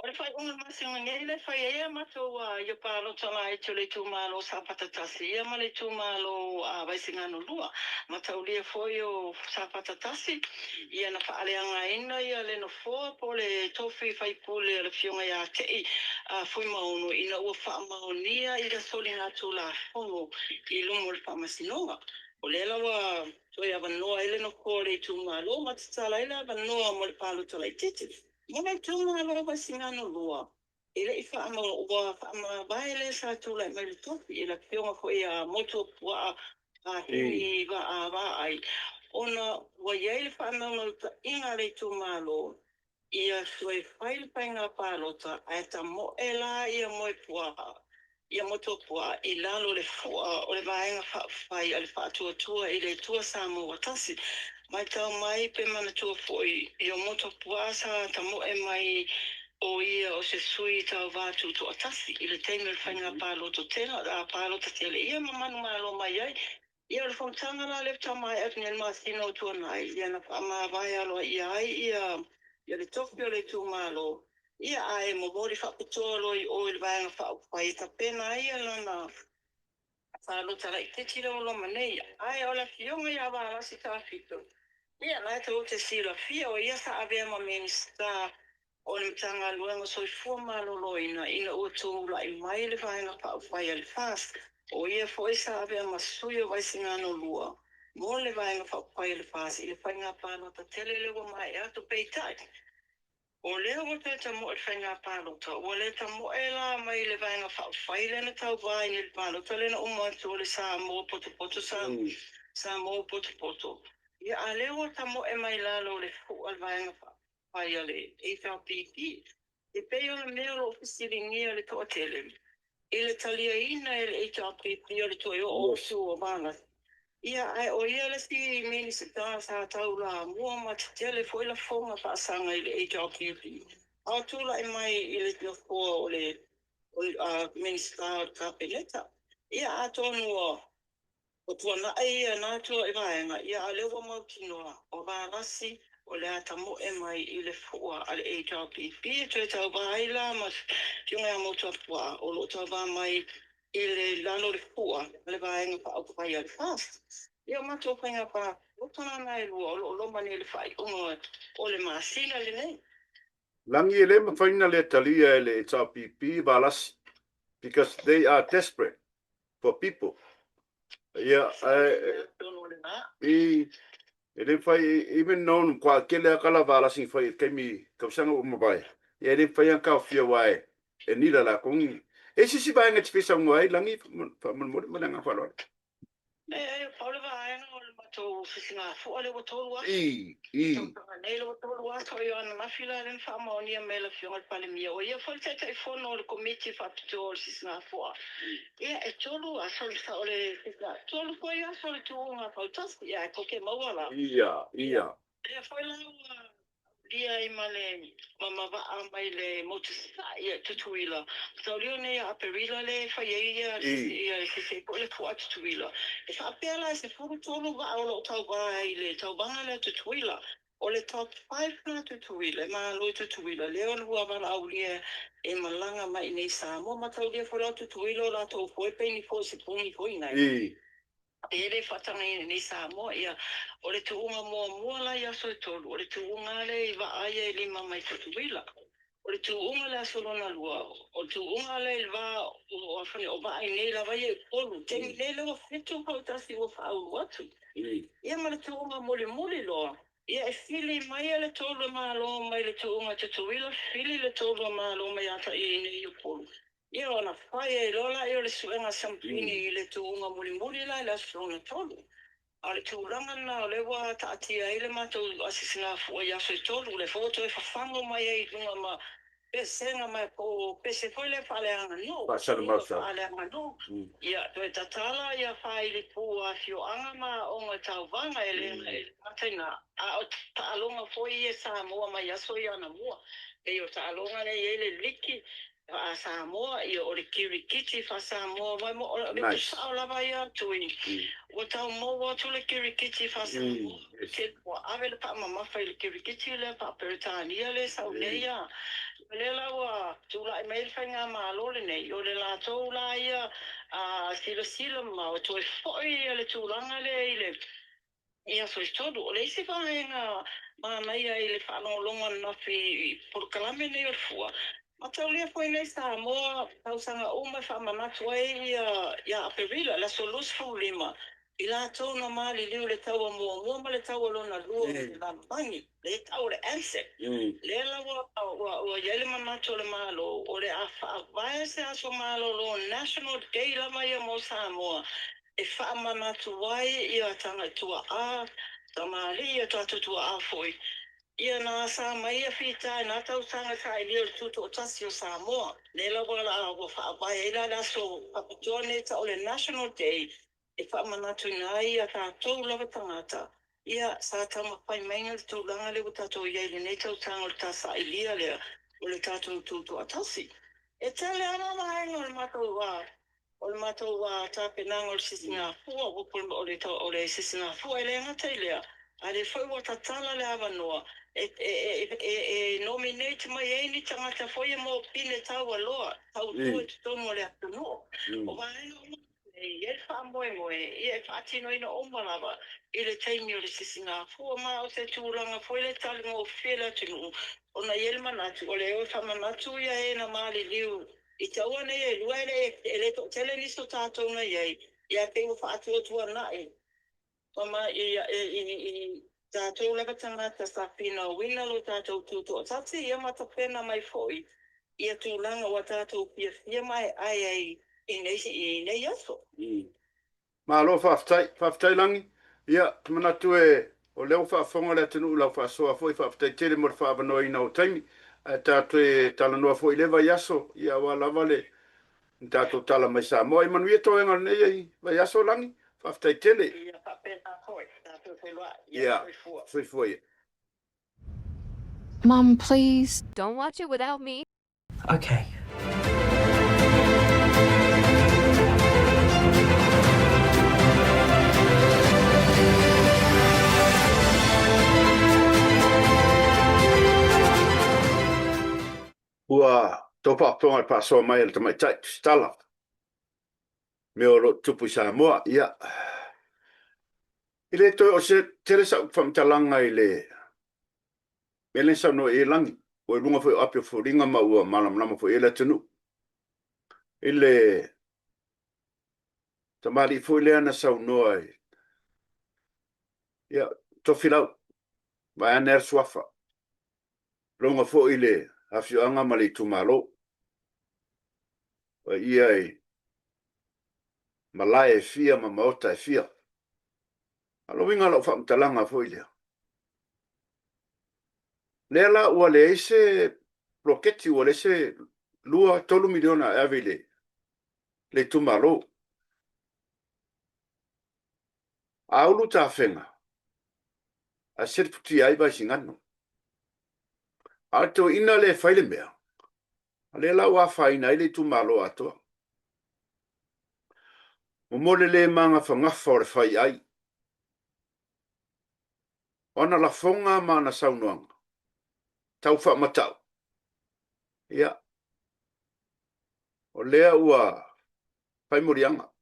O le faaiuga o le masina nei lea e fai ai a matou ia palota laiti o le itumalo o Safata 1 ia ma le itumalo o Vaisigano 2. Mataulia foi o Safata 1 ia na faaleagaina ia le nofoa po o le tofi faipule a le afioga ia Tei Fuimaono ina ua faamaonia ia soligatulafono i luma o le Faamasinoga. O lea la ua toe avanoa ai le nofoa o le itumalo ma tatala ai le avanoa mo le palota laitiiti. Mo le itumalo o Vaisigano 2, e le i faamau, ua faamavae le sa tulai mai le tofi i le afioga foi ia Motuopuaa Hemi Vaai, ona ua i ai le faanaunautaiga a le itumalo ia toe fai le faiga palota ae tamoe la ia Moepuaa ia Motuopuaa i lalo o le fua o le Vaega Faaupufai a le Faatuatua i le Atua Samoa ua Tasi. Matau mai pe manatua foi i o Motuopuaa sa tamoe mai o ia o se sui tauva tutoatasi i le taimi o le faiga palota tele, palota tele ia ma manumalo mai ai. Ia o le fonotaga la lea faatoa maea atu nei i le masina o Tuanai, ia na faamavae aloaia ai ia ia le tofi o le itumalo, ia ae momoli faapitoa loa i o i le Vaega Faaupufai e tapena ai ia lana palota laitiiti lea ua loma nei. Ae o le afioga ia Valasi Tafito, ia la e tou te silafia o ia sa avea ma Minisita o le Matagaluega o Soifua Maloloina ina ua tulai mai le Vaega Faaupufai a le FAST, o ia foi sa avea ma sui o Vaisigano 2 mo le Vaega Faaupufai a le FAST i le faiga palota tele lea ua maea atu. Peitai, o lea ua toe tamoe le faiga palota, ua le tamoe la mai le Vaega Faaupufai lea na tauva ai nei i le palota lea na uma atu o le Samoa Potopoto Samoa Potopoto, ia a lea ua tamoe mai lalo o le fua o le Vaega Faaupufai fai a le HRPP, e pei o le mea o lo o fesiligia le toatele i le taliaina e le HRPP o le toe oo atu o Valasi, ia ae o ia le isi Minisita sa taulamua ma tetele foi lafoga faasaga i le HRPP a o tulai mai i le nofoa o le Minisita o le Kapeneta. Ia atonu ua O tuanai ia na tua i vaega, ia a o lea ua mautinoa, o Valasi o le a tamoe mai i le fua a le HRPP e toe tauva ai la ma Afioga ia Motuapuaa o lo o tauva mai i le lalo o le fua a le Vaega Faaupufai a le FAST. Ia o matou faiga palota na e lua o lo o loma nei i le faaiuga o le masina lenei. Lagi e le mafai na le talia e le HRPP Valasi. Because they are desperate for people. Ia, i, e le mafai, even though na matua tele lava tala valasi na fai i le taimi tausaga ua mavae, ia e le mafai lava ona taofia aua e, e nila latou ni. E i ai se isi vaega e te fia saunoa ai, Lagi, faamolemole ma le agaga faaaloalo. Leai, pau le vaega o le matou sisigafua lea ua 3,000. I tausaga nei lea ua 3,000 o ananafi la lea na faamaonia mai e le Afioga i le Palemia, o ia foi le Taitaifono o le Komiti Faapitoa o le Sisigafua. Ia, e 3,000 o le tolu foi aso o le tuuga fautasi, ia ae koke maua la. Ia, ia. Lea foi la ua aulia ai ma le ma vaa mai le motu Sasae i Tutuila. Mataulia nei ia Aperila lea e fai ai ia ia sese foi le fua a Tutuila. E faapea la e 13 vaa o lo o tauva ai i le tauvaga lea a Tutuila. O le top five lena a Tutuila, e malo i Tutuila lea ua valaaulia e malaga mai i nei i Samoa. Mataulia foi la o Tutuila o latou foi peini foi se pogi foi nei. E le faatagaina i nei Samoa, ia, o le tuuga muamua la i aso e tolu, o le tuuga lea i vaa ia e lima mai Tutuila. O le tuuga i le aso lona lua, o le tuuga lea i le va o Afane, o vaa i nei lava ia i Upolu. Taimi nei lea ua fitu fautasi ua faaulu atu. Ia ma le tuuga mulimuli loa, ia e fili mai le tolu e malo mai le tuuga i Tutuila, fili le tolu e malo mai ia Taia i nei i Upolu. Ia ona fai ai loa lea o le suega sampini i le tuuga mulimuli la i le aso lona tolu. A o le tulaga lena o lea ua taatia ai le matou asisigafua i aso e tolu, o lea foi ua toe fafago mai ai i luga ma pesega mai po o pese foi lea faaleaganuu, faaleaganuu, ia toe tatala ia faailipū a afioaga ma aoga i tauvaga e le gata i ina, a o taaloga foi ia Samoa mai aso ia anamua. Pei o taaloga lea e i ai le liki faa-Samoa, ia o le kirikiti faa-Samoa, mai mo, o le upu sao lava ia Tui, ua tau maua atu le kirikiti faa-Samoa, te ua ave le faamamafa i le kirikiti lea faa-Peretania lea e sau nei ia. O lea la ua tulai mai ai le faigamalo lenei, o le latou la ia silasila ma toe foi le tulaga lea i le I aso e tolu, o le isi vaega manaia i le faalogologo ananafi i polokalame nei o le Fua, mataulia foi nei Samoa tausaga uma e faamanatu ai ia Aperila, le aso 25, i latou na maliliu i le taua muamua ma le taua lona lua o le lalolagi, lea e tau o le ANZAC. Lea la ua i ai le manatu o le Malo, o le a faavae se aso malolo, National Day lava ia mo Samoa, e faamanatu ai ia Tagatua'a, tamalii ia tatou tua'a foi, ia na asa mai ia fita i na tausaga sailia o le Tutoatasi o Samoa. Lea lava la ua faavae ai la le aso faapitoa nei tau o le National Day e faamanatuina ai ia tatou lava tagata, ia sa taumafai mai le tulaga lea ua tatou i ai i lenei tausaga o le ta sailia lea o le tatou Tutoatasi. E tele lava vaega o le matou O le matou tapenaga o le sisigafua, o le sisigafua e le gata i lea, a o lea foi ua tatala le avanoa e nominate mai ai ni tagata foi ia mo pine taualoa, tautua i totonu o le atunuu. O vaega uma nei, e i ai le faamoemoe ia e faatinoina uma lava i le taimi o le sisigafua, ma o se tulaga foi lea e taligofie le atunuu ona e i ai le manatu o le o e faamanatu ia e na maliliu I taua nei e lua e le toatele nisi o tatou na i ai, ia pei ua faatuatuanai ma i tatou lava tagata sa finauina lo tatou tutoatasi, ia ma tapena mai foi ia tulaga ua tatou fiafia maeae ai i nei aso. Malo faafetai. Faafetai Lagi. Ia, ou te manatu e, o lea ua faafofoga le atunuu i lau faasoa foi, faafetai tele mo le faaavanoaina o taimi. Ae tatou toe talanoa foi i lea vaiaso, ia aua lava le tatou tala mai Samoa. Ia manuia toega o lenei vaiaso Lagi. Faafetai tele. Ia faapena foi. Tatou feiloai. Ia soifua. Soifua ia. Mum, please. Don't watch it without me. Ok. Ua tou faafofoga i le faasoa mai a le tamaitai Tusitala, mea o lo o tutupu i Samoa. Ia, e le toe o se tele sau faamatalaga i le mea lea na saunoa i ai Lagi, ua i luga foi o api o foliga ma ua malamalama foi i ai le atunuu. I le tamalii foi lea na saunoa i, ia, Tofilau, vaeane lava le suafa, logo foi i le afioaga ma le itumalo. Paia i malae e fia ma maota e fia. A o le uiga o lau faamatalaga foi lea, lea la ua leai se poloketi, ua leai se 2, 3 miliona e ave i le itumalo. A ulu tafega, ae selefutia ai Vaisigano. A o le toeaina lea e fai le mea, o lea la ua afaina ai le itumalo atoa. Momoli le magafagafa o le faiai. O ana lafoga ma ana saunoaga tau faamatau, ia, o lea ua fai moliaga.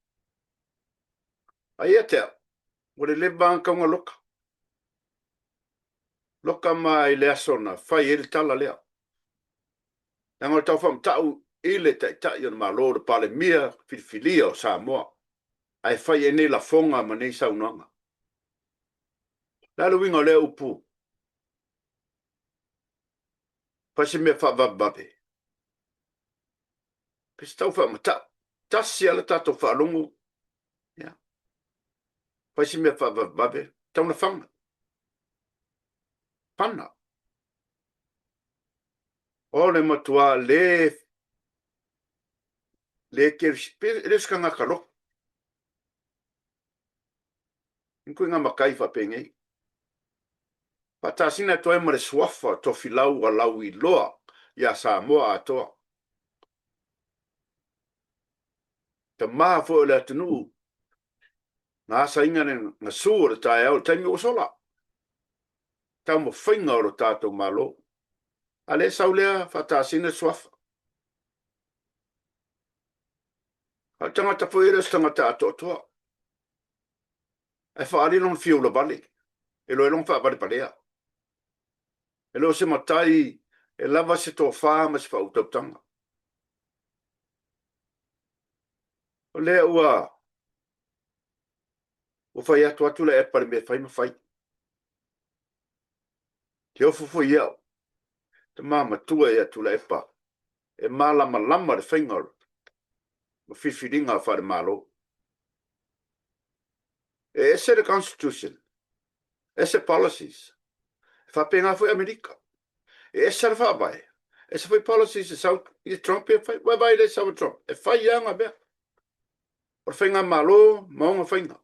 Ae ia te au, ua leleva lava tauga loka. Loka mai le aso na fai ai le tala lea. Leaga o le tau faamatau i le Taitai o le Malo, le Palemia filifilia o Samoa, ae fai ai nei lafoga ma nei saunoaga. O le a le uiga o lea upu? Fai se mea faavavevave. Fai se tau faamatau. Tasi lava le tatou faalogo. Ia. Fai se mea faavavevave. Tau na fana. Fana. O le matua le le e le o se tagata loto. Ni koe ngā matai faapenei. Faatasina atu ai ma le suafa o Tofilau ua lauiloa iā Samoa atoa. Tama foi o le atunuu na asaina le gasu o le taeao i le taimi ua sola. Taumafaiga o lo tatou Malo. A lea sau lea faatasina le suafa. A o le tagata foi e le o se tagata atoatoa. Ae faaali lona fia ulavale, e iloa ai lona faavalevalea. E le o se matai e lava se tofa ma se faautautaga. O lea ua ua fai atu atu le epa i le mea e fai ma fai. Te ofo foi ia'u, tama matua ia Tuilaepa e malamalama le faiga o filifiliga faale-Malo. E ese le Constitution, ese policies. E faapena foi Amerika. E ese le faavae, ese foi policies e sau i Trump e fai. Ua vai le sau Trump, e fai lava ngā mea. O le faigamalo ma ona faiga.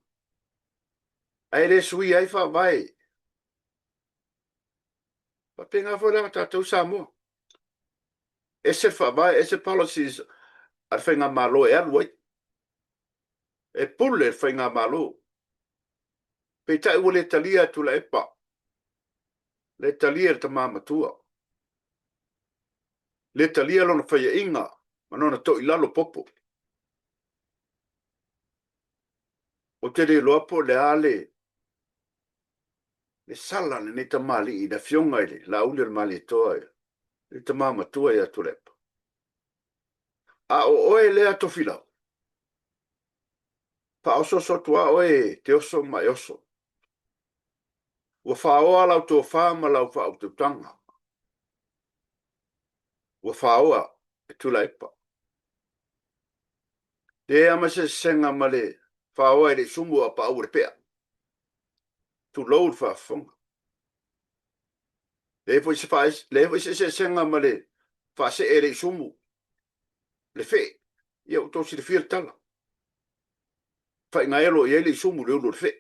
Ae le suia ai faavae. Faapena foi la tatou Samoa. Ese le faavae, ese policies a le faigamalo e alu ai. E pule le faigamalo. Peitai ua le talia e Tuilaepa, le talia e le tama matua, le talia lona faiaina ma lona toilalo popo. Ou te le iloa po o le a le le sala a lenei tamalii i le afioga i le Laauli o le Malietoa, le tama matua ia Tuilaepa. A o oe lea Tofilau, faaosooso atu lava oe e te oso ma e oso. Ua faoa lau tofa ma lau faautautaga. Ua faoa e Tuilaepa. Leai lava ma se sesega ma le faoa e le i sumu a paau o le pea. Tulou le faafofoga. Leai foi se leai foi se eseesega ma le faasee e le i sumu le fee. Ia ua outou silafia le tala. Faigaelo i ai le isumu i le ulu o le fee.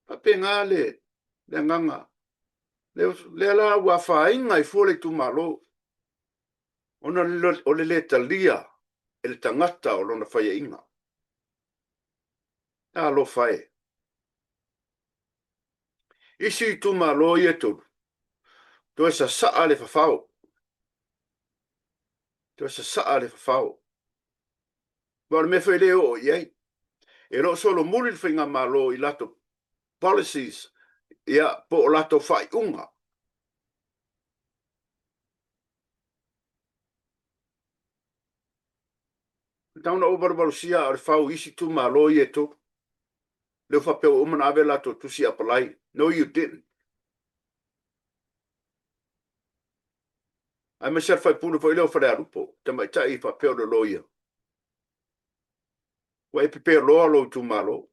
Faapena le, le agaga. Lea, lea la ua afaina ai fua le itumalo ona o le lē talia e le tagata o lona faiaina. Talofa e! Isi itumalo ia e tolu, toe sasaa le fafao. Toe sasaa le fafao. Ma o le mea foi lea e oo i ai. E le o solomuli le faigamalo i latou policies, ia, po o latou faaiuga. E tatau ona ou valuvalusia a o le fau i isi itumalo ia e tolu. Lea ua faapea ua uma ona ave a latou tusi apalai. No you didn't. Aemaise le faipule foi lea o Falealupo, tamaitai faapea o le loia. Ua e pepeloa lou itumalo.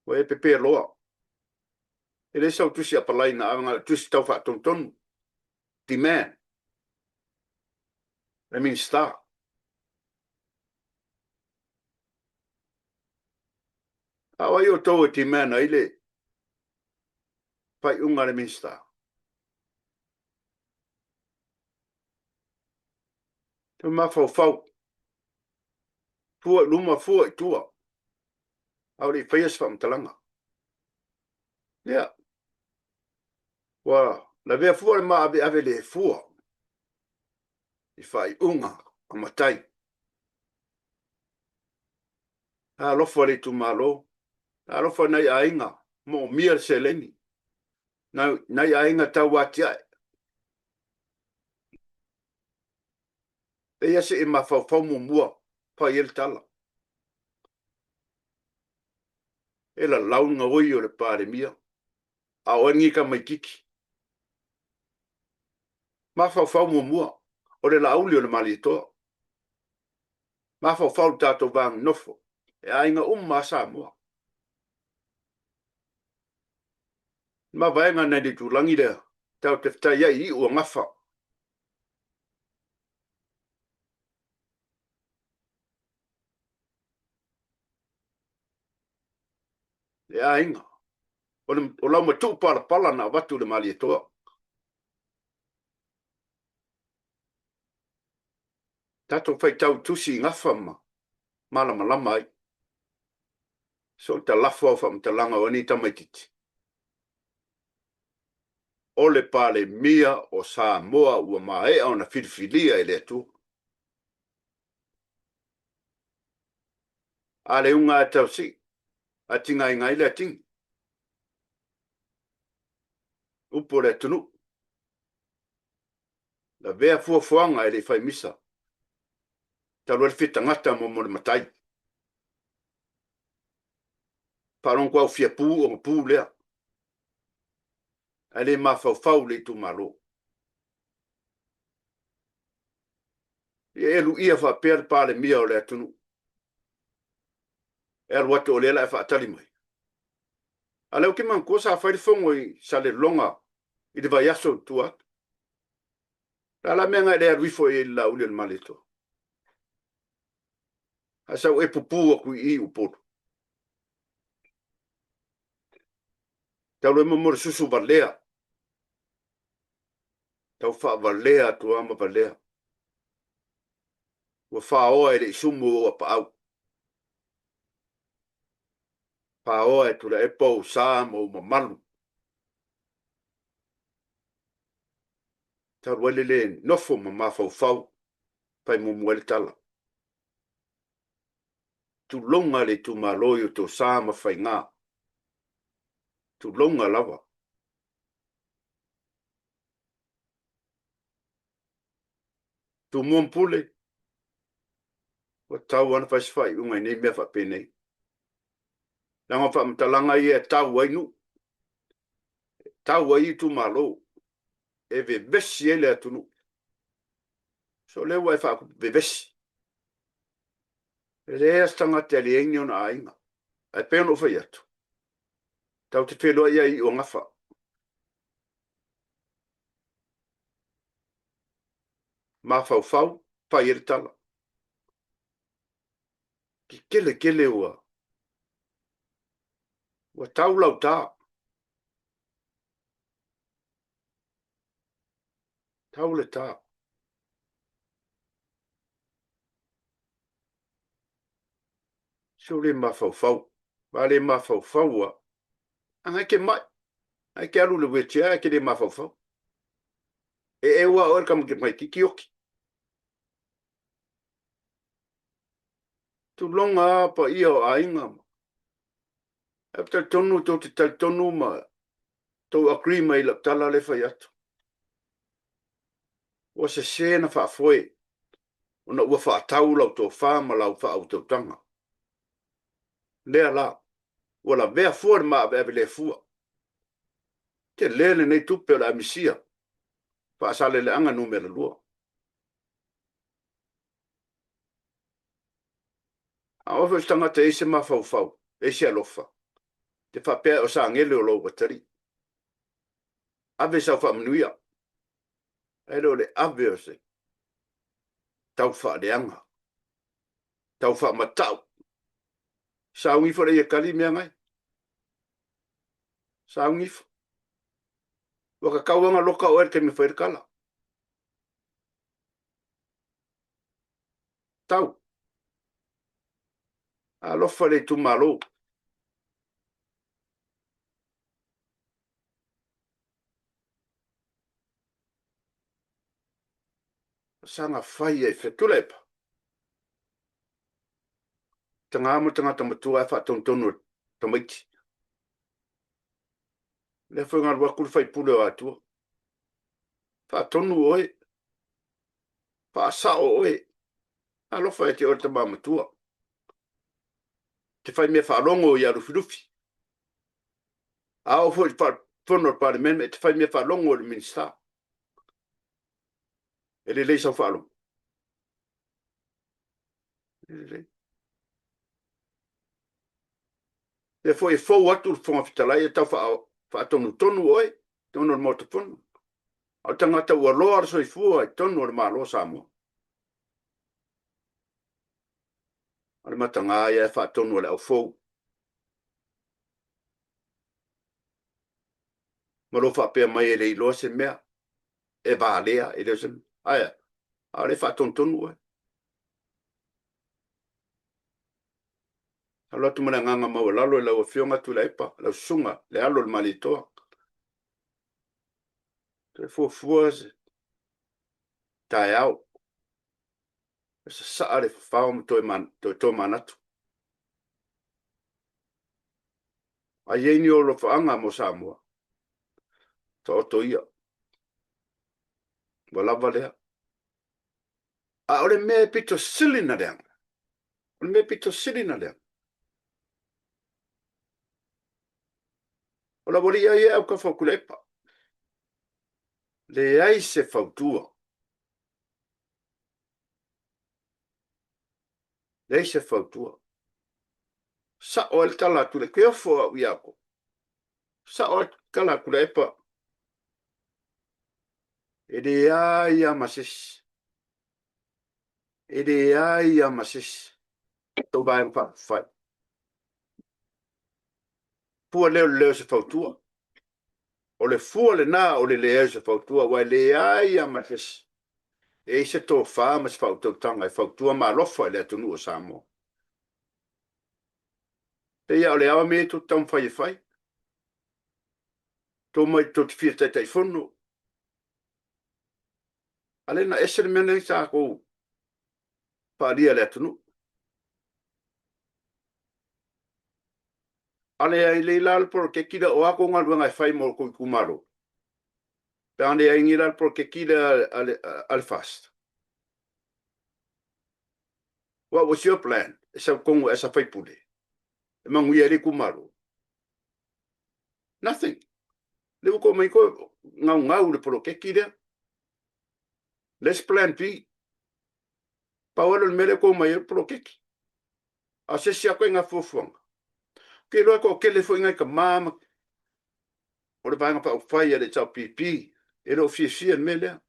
Ua e pepeloa. E leai sau tusi apalai na ave, na o le tusi tau faatonutonu. Demand. Le Minisita. A o ai outou e demand ai le faaiuga a le Minisita? Toe mafaufau. Fua i luma, fua i tua. A o le i faia se faamatalaga. Ia, ua lavea fua le maaveave le fua i faaiuga a matai. Talofa le itumalo, talofa nai aiga moomia le seleni, nai aiga tau atiae. Eia se i mafaufau muamua fai ai le tala. E lalau le gaoi o le Palemia, a o ai lenei tamaititi? Mafaufau muamua, o le Laauli o le Malietoa. Mafaufau le tatou va nonofo, e aiga uma lava Samoa. Le mavaega nai le itulagi lea, tatou te fetaiai i iu o gafa. Le aiga, o, le, o lau matuu palapala na avatu i le Malietoa. Tatou faitau tusi i gafa ma malamalama ai. So ta lafo au faamatalaga o nei tamaititi. O le Palemia o Samoa ua maea ona filifilia e le Atua. A le uga a tausii, a tigaiga ai le atigi. Upu o le atunuu. Lavea fuafuaga e le i fai misa. Talu ai le fia tagata mo le matai. Faalogo au fia pu ona pu lea. Ae le mafaufau le itumalo. Ia e luia faapea le Palemia o le atunuu. E alu atu o lea la e faatali mai. A lea ou te manatua sa fai le fono i Salelologa i le vaiaso i tua atu. O le a la mea na e le alu ifo i ai i le Laauli o le Malietoa? Ae sa ou e pupū atu i i i Upolu. Talu ai mo le susu valea. Tau faavalea atu lava ma valea. Ua faoa e le i sumu ou apaau. Faoa e Tuilaepa ou sa ma ou mamalu. Talu ai le le nofo ma mafaufau, fai muamua ai le tala. Tulouna le itumalo i outou sa ma faiga. Tulouna lava. Tumua ma Pule, ua tatau lava ona fai se faaiuga i nei mea faapenei. Leaga o faamatalaga ia e tau ai nuu, e tau ai itumalo, e vevesi ai le atunuu. So lea ua e faakupu vevesi. E leai lava se tagata e leai ni ona aiga. Ae pei ona ou fai atu, tatou te feiloai ai i Iuagafa. Mafaufau, fai ai le tala. Kekelekele ua ua tau lau tā. Tau le tā. Se o le mafaufau. Ba le mafaufau ua. Anga e ke mai. Ai ke alu le wheelchair ai ke le mafaufau. E e ua oe le tamaitiiti oki. Tuloga a paia o aiga ma. Ae ou te talitonu tou te talitonu ma tou agree mai i lau tala lea e fai atu. Ua sese na faafoe. Ona ua faatau lau tofa ma lau faautautaga. Lea la, ua lavea fua le maaveave le fua. Tele lenei tupe o le a misia. Faasaleleaga numera 2. A oo foi o se tagata e i ai se mafaufau, e i ai se alofa, e te faapea o se agelu o lou atalii. Ave sau faamanuia, ae le o le ave o se taufaaleaga, taufaamatau. Sauni ifo lea e tali mea nai. Sauni ifo. Ua tatau lava ona loka oe i le taimi e fai ai le tala. Tau. Alofa le itumalo. Saga fai ai fea. Tuilaepa. Tagata ma tagata matua ae faatonutonu e tamaiti. Lea foi na alu atu le faipule o Atua. Faatonu oe. Faasao oe. Alofa ia te oe le tama matua. Te fai mea faalogo ia Lufilufi. A oo foi i le fono a le Palemene, e te fai mea faalogo i le Minisita. E lelei sau faalogo. E lelei. Lea foi e fou atu le Fofoga Fetalai e tau faatonutonu oe i totonu o le Maota Fono. A o le tagata ua loa le soifua i totonu o le Malo o Samoa. O le mataga ia e faatonu a le aufou. Ma lou faapea mai e le iloa se mea, e valea, e le o se mea. Ae a? A o lea e faatonutonu oe. Alo atu ma le agaga maualalo i lau Afioga Tuilaepa, lau Susuga le Alo o le Malietoa. Toe fuafua se taeao, e sasaa le fafao ma toe tomanatu. A i ai ni alofaaga mo Samoa, taoto ia. Ua lava lea. A o le mea e pito sili na leaga, o le mea e pito sili na leaga, o le aualii lava ia e autafa o Tuilaepa. Leai se fautua. Leai se fautua. Sa'o ai le tala a Tuilaepa, ke ofo au iā outou. Sa'o ai le tala a Tuilaepa, e leai lava ma se isi. E leai lava ma se isi. Tou Vaega Faaupufai. Fua lea o le leo o se fautua. O le fua lena o le leai o se fautua, aua e leai lava ma se isi e i ai se tofa ma se faautautaga e fautua ma alofa i le atunuu o Samoa. Pei lava o le ao mea ia tou te taumafai e fai. Tou mai tou te fia Taitaifono. A lea na ese le mea lenei sa tou faaalia i le atunuu. A leai lelei la le poloketi lea, o a tou galuega e fai mo tou itumalo? Pe a leai nei la le poloketi lea a le FAST. What was your plan? E sau tonu as a faipule e manuia ai le itumalo? Nothing. Lea ua tou omai tou gaugau i le poloketi lea. Let's plan B. Pau lava lea o le mea lea ua tou omai ai o le poloketi. A o se isi lava ituaiga fuafuaga, ou te iloa e toatele foi nai tama ma o le Vaega Faaupufai a le HRPP e le o fiafia i le mea lea.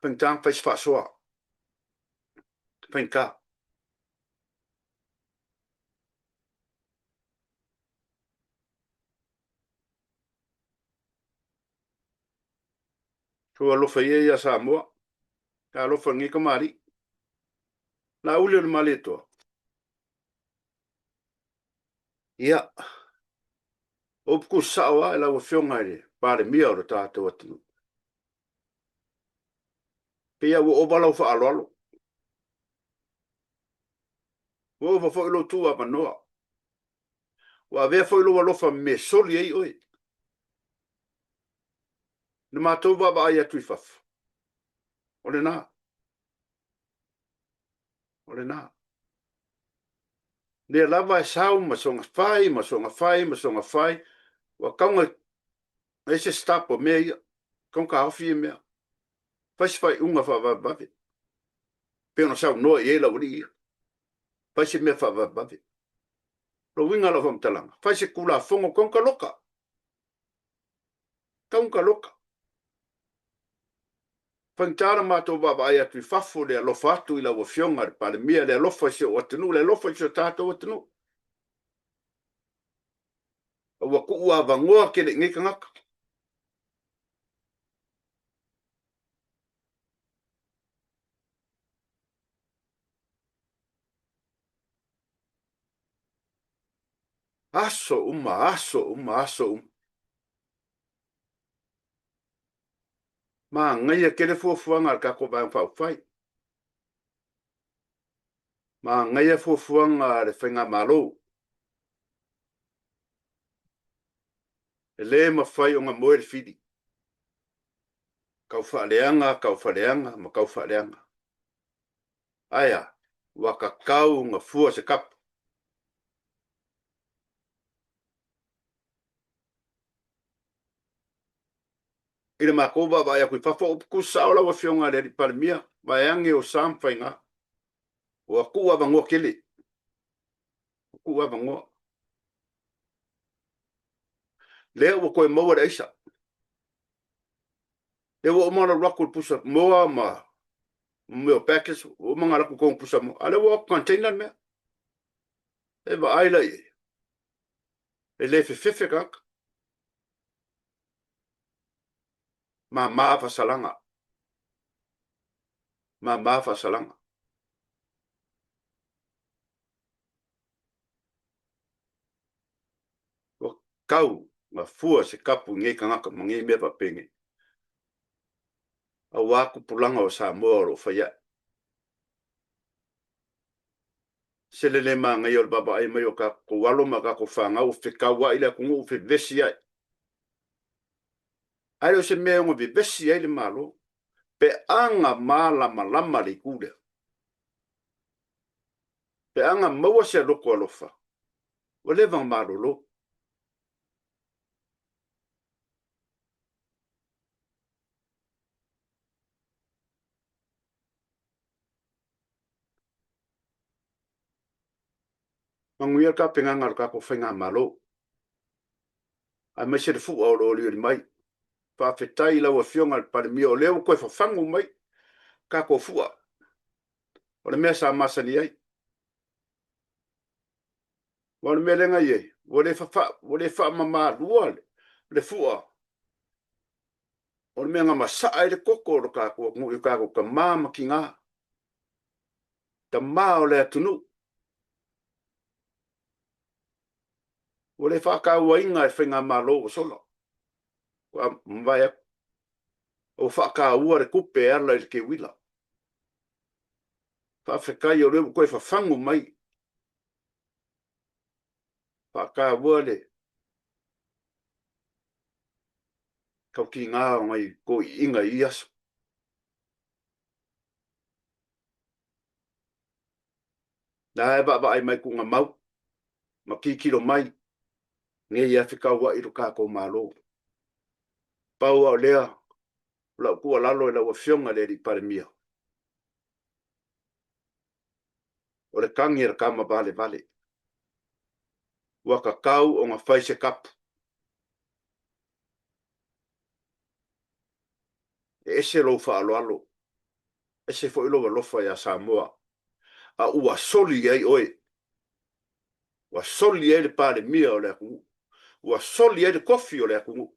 Faigata ona fai se faasoa. Faigata. Tou alofa ia ia Samoa. Alofa i lenei tamalii. Laauli o le Malietoa. Ia, o upu tuusao lava i lau Afioga i le Palemia o le tatou atunuu. Pei lava ua ova lau faaaloalo. Ua ova foi lou tuuavanoa. Ua avea foi lou alofa me soli ai oe. Na matou vaavaai atu i fafo. O lena. O lena. Lea lava e sau ma soga fai, ma soga fai, ma soga fai, ua tau ina i se stop o mea ia, tau ina taofi ia mea. Fai se faaiuga faavavevave, pei ona saunoa i ai le aualii ia. Fai se mea faavavevave. O le uiga o lau faamatalaga, fai se Tulafono tau ina taloka. Tau ina taloka. Faigata le matou vaavaai atu i fafo, le alofa atu i lau Afioga i le Palemia, le alofa i si ou atunuu, le alofa i si o tatou atunuu. A ua tuu avanoa tele i nei tagata. Aso uma, aso uma, aso uma. Manaia tele fuafuaga a le tatou Vaega Faaupufai. Manaia fuafuaga a le Faigamalo. E le mafai ona moe le fili. Tau faaleaga, tau faaleaga ma tau faaleaga. Ae a? Ua tatau ona fua se tapu. I le matou vaavaai atu i fafo, o upu tuusao lau Afioga i le Alii Palemia, vaeane o sa ma faiga, ua tuu avanoa tele. Ua tuu avanoa. Lea ua toe maua le aisa. Lea ua uma ona alu atu le pusa moa ma mea o packets, ua uma ona alu atu i totonu pusa moa, a o lea ua o atu container le mea. E vaai la i ai, e le fefefe tagata. Mama faasalaga. Mama faasalaga. Ua tau na fua se kapu i nei tagata ma nei mea faapenei. Aua tupulaga o Samoa o lo o fai ae. Se le le manaia o le vaavaai mai o tatou alo ma tatou fanau ua fetauai le atunuu, vevesi ai. Ae le o se mea e ono vevesi ai le Malo pe a na malamalama le itu lea. Pe a na maua se loto alofa, ua leva ona malolo. Manuia le tapenaga a le tatou Faigamalo, aemaise le fua o lo o olioli mai. Faafetai i lau Afioga i le Palemia o lea ua toe fafagu mai tatou fua, o le mea sa masani ai. Aua o le mea lea na i ai, ua le ua le faamamaluina le fua, o le mea na masaa ai le toto o le tatou atunuu i o tatou tama ma tina, tama o le atunuu. Ua le faatauaina e Faigamalo ua sola, ua mavae atu, ua faataua le tupe e ala i le teuila. Faafetai o lea ua toe fafagu mai, faataua le tautiga o nai toeaiina i ia aso. La e vaavaai mai tuugamau ma tilotilo mai nei afe tauai lo tatou Malo. Pau lava o lea, o lau tuualalo i lau Afioga i le Alii Palemia, o le tagi a le tama valevale, ua tatau ona fai se tapu. E ese lou faaaloalo, ese foi lou alofa ia Samoa, a ua soli ai oe, ua soli ai le Palemia o le atunuu, ua soli ai le tofi o le atunuu,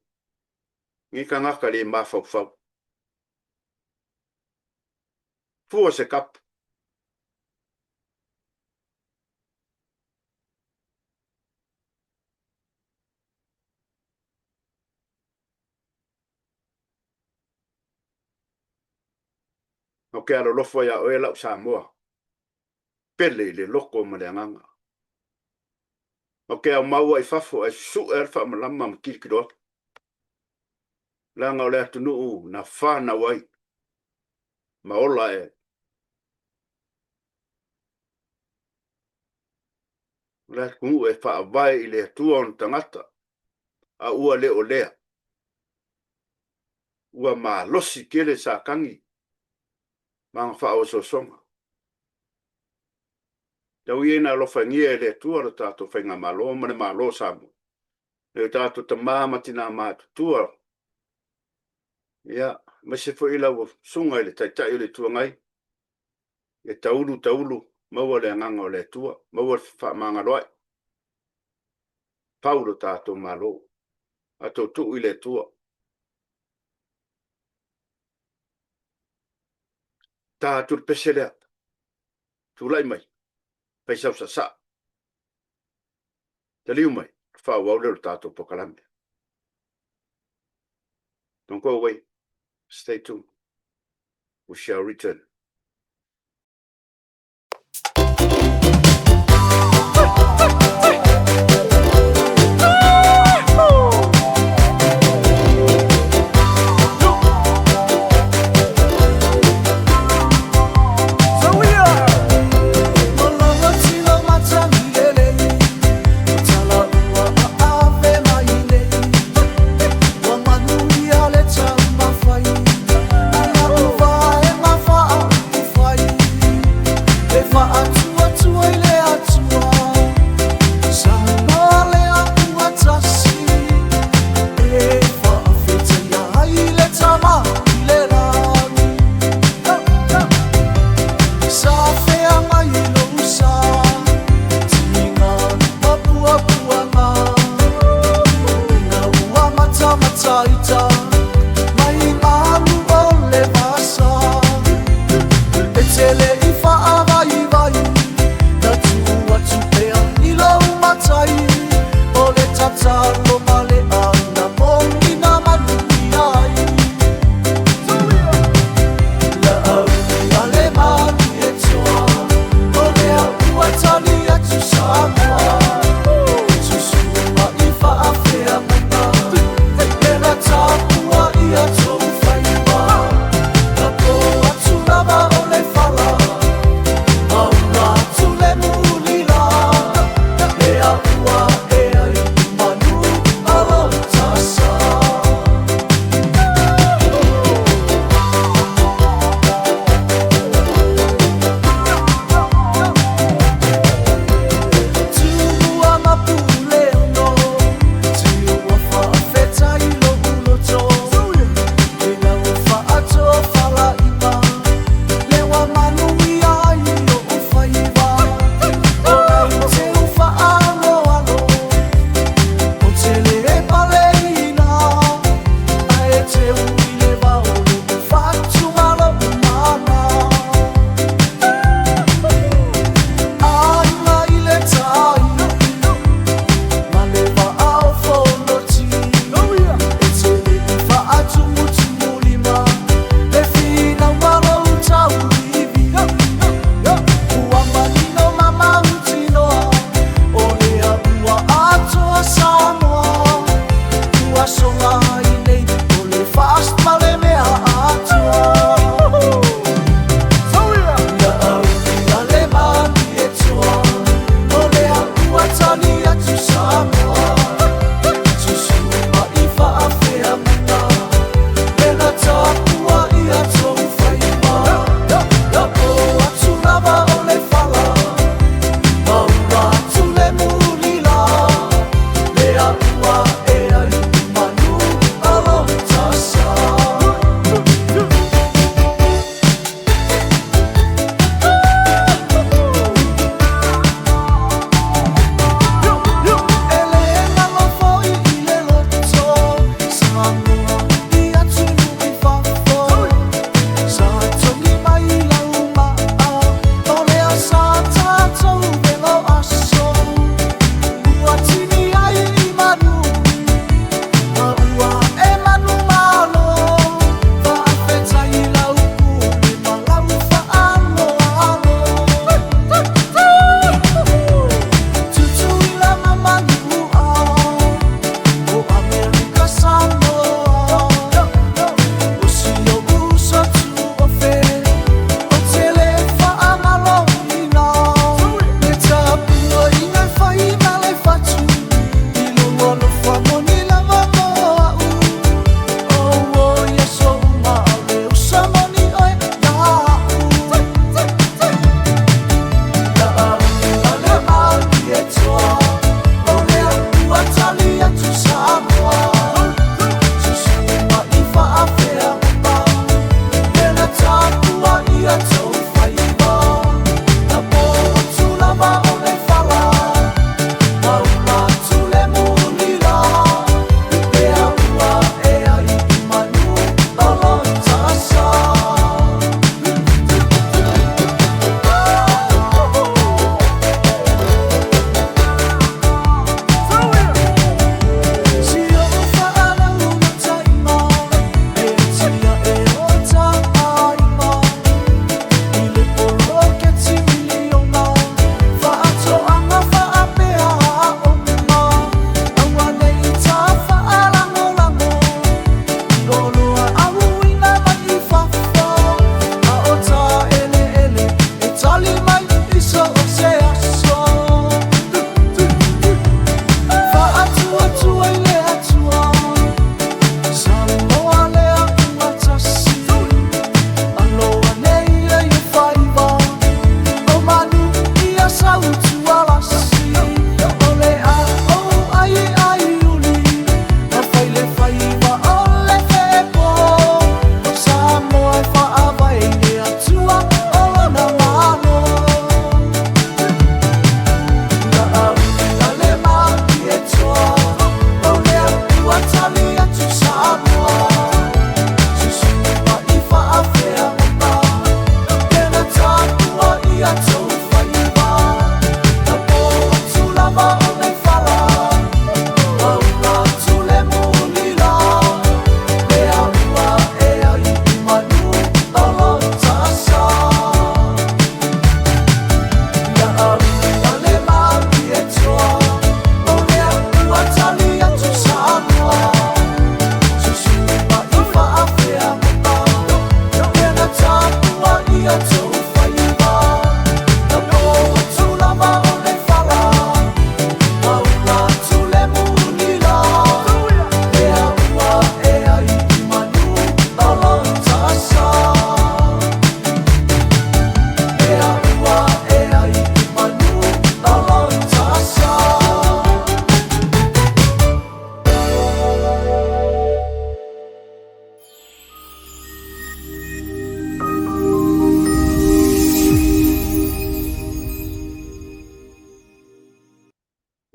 nei tagata le mafaufau. Fua se tapu. Ou te alolofa iā oe lau Samoa, pele i le loto ma le agaga. Ou te aumau ai i fafo ae susue lava le faamalama ma tilotilo atu, leaga o le atunuu na fanau ai. ma ola ae ai. O le atunuu e faavae i le Atua ona tagata, a ua le o lea, ua malosi tele Satani ma ana faaosoosoga. Tau ia ina alofagia e le Atua lo tatou Faigamalo ma le Malo o Samoa, nai o tatou tama ma tina matutua, ia, aemaise foi lau Susuga i le Taitai o le Itu Agai, ia taulu taulu, maua le Agaga o le Atua, maua le fefaamagaloai, fau lo tatou Malo, tatou tuu i le Atua. Ta atu le pese lea, tulai mai, fai sau saasaa, taliu mai, faaauau lea o le tatou polokalame. Don't go away. Stay tuned. We shall return.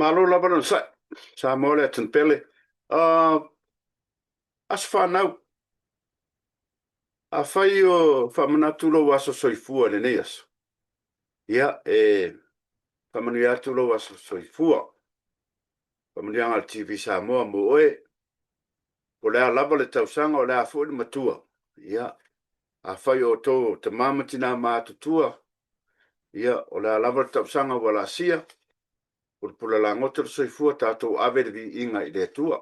Malo lava le onosai, Samoa le atunuu pele. Aso fanau, afai o faamanatu lou aso soifua i lenei aso, ia, e faamanuia atu lou aso soifua, faamanuiaga a le TV Samoa mo oe, po o le a lava le tausaga, o le a foi le matua, ia, afai o outou o tama ma tina matutua, ia, o le a lava le tausaga ua laasia, pulapula lagoto le soifua, tatou ave le viiga i le Atua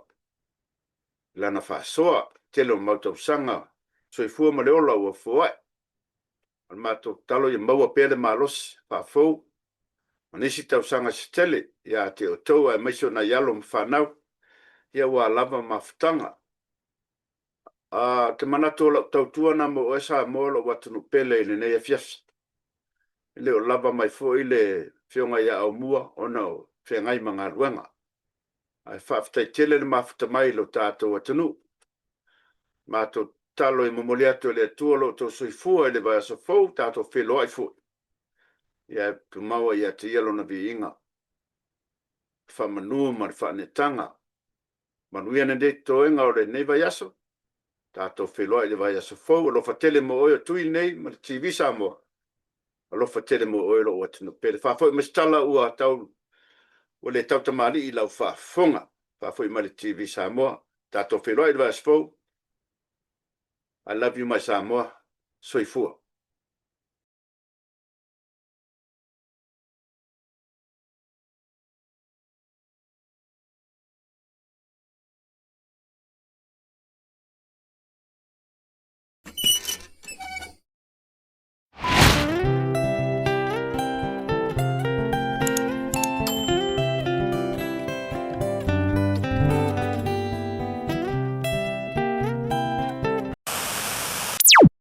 i Lana faasoa, tele o mau tausaga, soifua ma le ola ua foai. O le matou tatalo ia maua pea le malosi faafou ma nisi tausaga se tele ia te outou aemaise o nai alo ma fanau, ia aua lava mafutaga. Ou te manatu o lau tautua lena mo oe Samoa lou atunuu pele i lenei afiafi. E le o lava mai foi le Afioga ia Aumua ona o feagai ma galuega. Ae faafetai tele le mafuta mai i lo tatou atunuu. Matou tatalo e momoli atu e le Atua lo outou soifua i le vaiaso fou, tatou feiloai foi. Ia e tumau ai ia te Ia Lona viiga, le faamanu ma le faaneetaga. Manuia lenei totoega o lenei vaiaso. Tatou feiloai i le vaiaso fou. Alofa tele mo oe o Tui lenei ma le TV Samoa. Alofa tele mo oe lou atunuu pele. Faafoi mai se tala ua tau ua le tautamalii i lau faafofoga. Faafoi mai le TV Samoa. Tatou feiloai i le vaiaso fou. I love you my Samoa. Soifua.